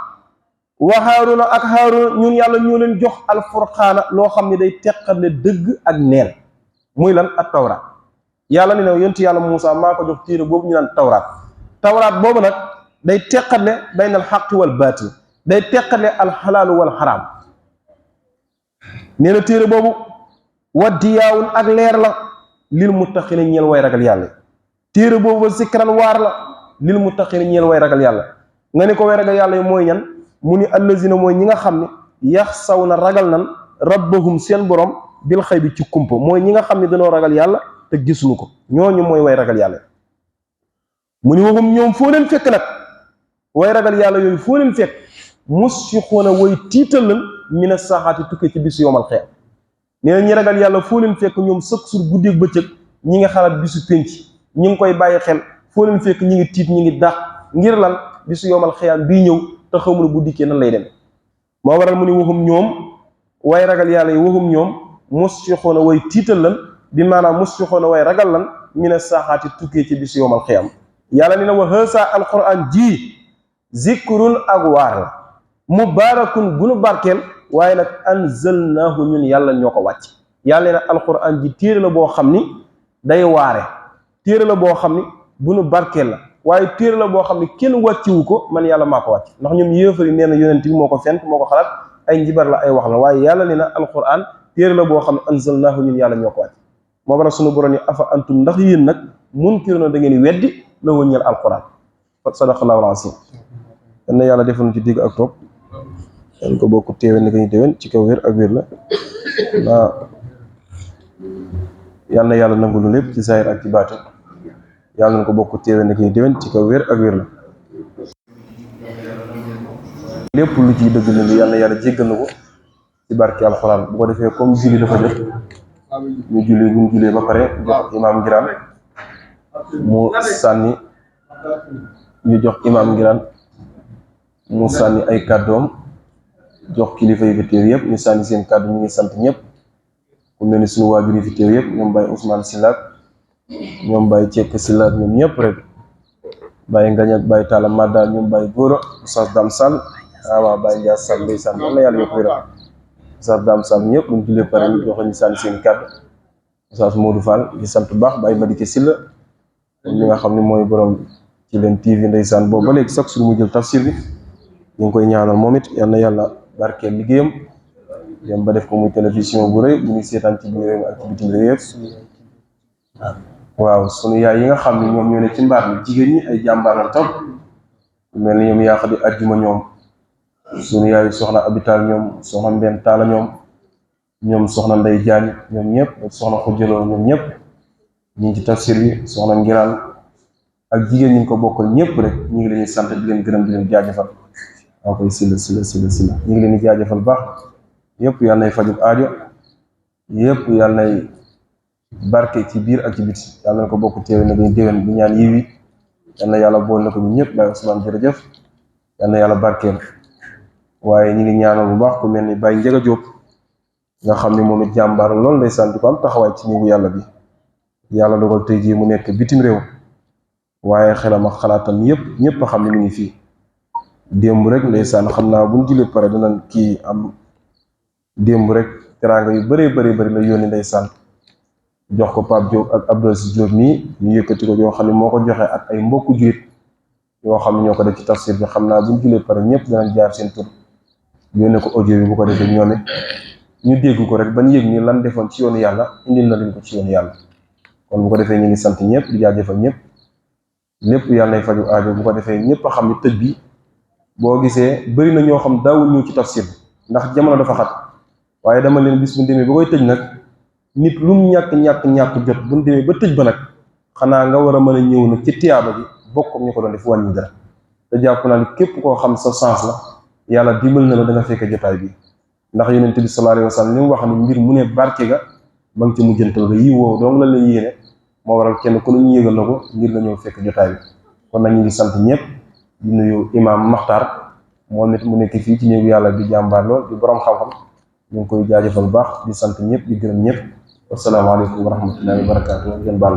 wa Haaruna ak Haaruna ñun yàlla ñoo leen jox alfurqaana loo xam ne day teqale dëgg ak neen muy lan ak tawraat yàlla ne ne yonent yàlla Muusaa maa ko jox téere boobu ñu naan tawraat boobu nag day teqale bayna al xaqi wal baatil day teqale al xalaalu wal xaraam nee na téere boobu wa diyaawun ak leer la lil muttaqina ñeel way ragal yàlla téere boobu zikran waar la lil muttaqina ñeel way ragal yàlla nga ne ko way ragal yàlla yi mooy ñan mu ni allazina mooy ñi nga xam ne yaxsaw na ragal nan rabbahum seen borom bil xëy bi ci kumpa mooy ñi nga xam ne dañoo ragal yàlla te gisuñu ko ñooñu mooy way ragal yàlla mu ni waxum ñoom foo leen fekk nag way ragal yàlla yooyu foo leen fekk musfiquuna way tiital lan mina saxaati tukkee ci bisu yowmal xiyaam nee na ñi ragal yàlla foo leen fekk ñoom sëkk sur guddeeg bëccëg ñi nga xalaat bisu pénc ñi ngi koy bàyyi xel foo leen fekk ñi ngi tiit ñi ngi dàq ngir lan bisu yowmal xiyaam bii ñëw te xamul bu dikkee nan lay dem moo waral mu ni waxum ñoom way ragal yàlla yi waxum ñoom musfiquuna way tiital lan bi maanaam musfiquuna way ragal lan mina saxaati tukkee ci bisu yowmal xiyaam yàlla ni na wa haasa alquran ji zikrun ak waar la mubaarakun gunu barkeel waaye nag anzalnaahu ñun yàlla ñoo ko wàcc yàlla na alquran ji téere la boo xam ni day waare téere la boo xam ni gunu barkeel la waaye téere la boo xam ni kenn wàcciwu ko man yàlla maa ko wàcc ndax ñoom yéefari nee na yonent bi moo ko fent moo ko xalaat ay njibar la ay wax la waaye yàlla ne na alquran téere la boo xam ne anzalnaahu ñun yàlla ñoo ko wàcc moo tax sunu borom ni afa antum ndax yéen nag munkiruna da ngeen weddi la wëññal alquran sadaqallahu al-azim yal na yàlla defal ci digg ak topp dañ ko bokk téewen ni ko ñu téewen ci kaw wér ak wér la waa yal na yàlla nangu lu lépp ci saayir ak ci baatin yàlla nañ ko bokk téewen ni ko ñu téewen ci kaw wér ak wér la lépp lu ciy dëgg ni yal na yàlla jéggal na ko ci barke alxuraan bu ko defee comme julli dafa jot ñu julli buñ jullee ba pare jox imaam Ngiraan mu sànni ñu jox imaam Ngiraan mu sànni ay kàddoom jox kilifa yi fi teew yëpp ñu sànni seen kàddu ñu ngi sant ñëpp ku mel ni suñu waajur yi fi teew yëpp ñoom Baye Ousmane Sylla ñoom Baye Cekk Sylla ñoom ñëpp rek Baye Ngañ ak Baye Talla Madda ñoom Baye Góora Oustaz Dame Sall waaw Baye Ndiaye Sall ndeysaan yal na yàlla yokk wéram Oustaz Dame Sall ñëpp buñ jullee pare ñu joxe ñu sànni seen kàddu Oustaz Modou Fall di sant bu baax Baye Madike Sylla li nga xam ne mooy borom ci leen TV ndeysaan boobu ba léegi sax suñu mu jël tafsir bi ñu ngi koy ñaanal moom it yal na yàlla barkeel liggéeyam dem ba def ko muy télévision bu rëy bu ñuy seetaan ci biir réew mi ak ci bitim réew yëpp waaw sunu yaay yi nga xam ne ñoom ñoo ne ci mbaar mi jigéen ñi ay jàmbaar la topp mel ni ñoom yaa xam di ajjuma ñoom sunu yaay soxna Abital ñoom soxna Mbenn Taala ñoom soxna Ndey Jaañ ñoom ñëpp soxna Xujjaloo ñoom ñëpp ñu ngi ci tafsir bi soxna Ngiraan ak jigéen ñi ko bokkal ñëpp rek ñu ngi leen di sant di leen gërëm di leen jaajëfal waaw koy sila ñu ngi leen di jaajëfal baax yëpp yàlla nay fajub aajo yëpp yàlla nay barke ci biir ak ci biti yàlla na ko bokk teewe na ñu déwén bi ñaan yiwi yal na yàlla bool na ko ñu ñëpp Baye Ousmane jërëjëf yal na yàlla barkeel waaye ñu ngi ñaanal bu baax ku mel ni Baye Njëga Jóob nga xam ne moom it jàmbaar loolu lay sant ko am taxawaay ci néegu yàlla bi yàlla dogal tey jii mu nekk bitim réew waaye xelam ak xalaatam yëpp ñëpp a xam ne mu ngi fii démb rek ndeysaan xam naa buñ jullee pare danañ kii am démb rek teraanga yu bëree bëri la yónni ndeysaan jox ko Pape Diop ak Abdou Aziz Diop nii ñu yëkkati ko yoo xam ne moo ko joxe ak ay mbokku jurit yoo xam ne ñoo ko def ci tafsir bi xam naa buñ jullee pare ñëpp danañ jaar seen tur yónnee ko audio bi bu ko defee ñoom it ñu dégg ko rek ban yëg ni lan defoon ci yoonu yàlla indil na leen ko ci yoonu yàlla kon bu ko defee ñu ngi sant ñëpp di jaajëfal ñëpp lépp yàlla nay faju aajo bu ko defee ñëpp a xam ne tëj bi boo gisee bëri na ñoo xam daawul ñëw ci tafsir ndax jamono dafa xat waaye dama leen bis bu demee ba koy tëj nag nit lu mu ñàkk jot bu demee ba tëj ba nag xanaa nga war a mën a ñëw nag ci tiyaaba ji bokk ñu ko doon def wàññi dara te jàpp naa ni képp koo xam sa sens la yàlla dimbal na la da nga fekk jotaay bi ndax yonent bi sallallahu alayhi wa sallam li mu wax ni mbir mu ne barke ga ba nga ci mujjantal ga yi woow donc la leen yéene moo waral kenn ku ñu yëgal na ko ngir nga ñëw fekk jotaay bi kon nag ñu ngi sant ñëpp di nuyu imam Maxtaar moom it mu nekk fii ci néegu yàlla di jàmbaar lool di borom xam-xam ñu ngi koy jaajëfal baax di sant ñëpp di gërëm ñëpp wasalaamaaleykum wa rahmatullahi wa barakaatu ngeen baal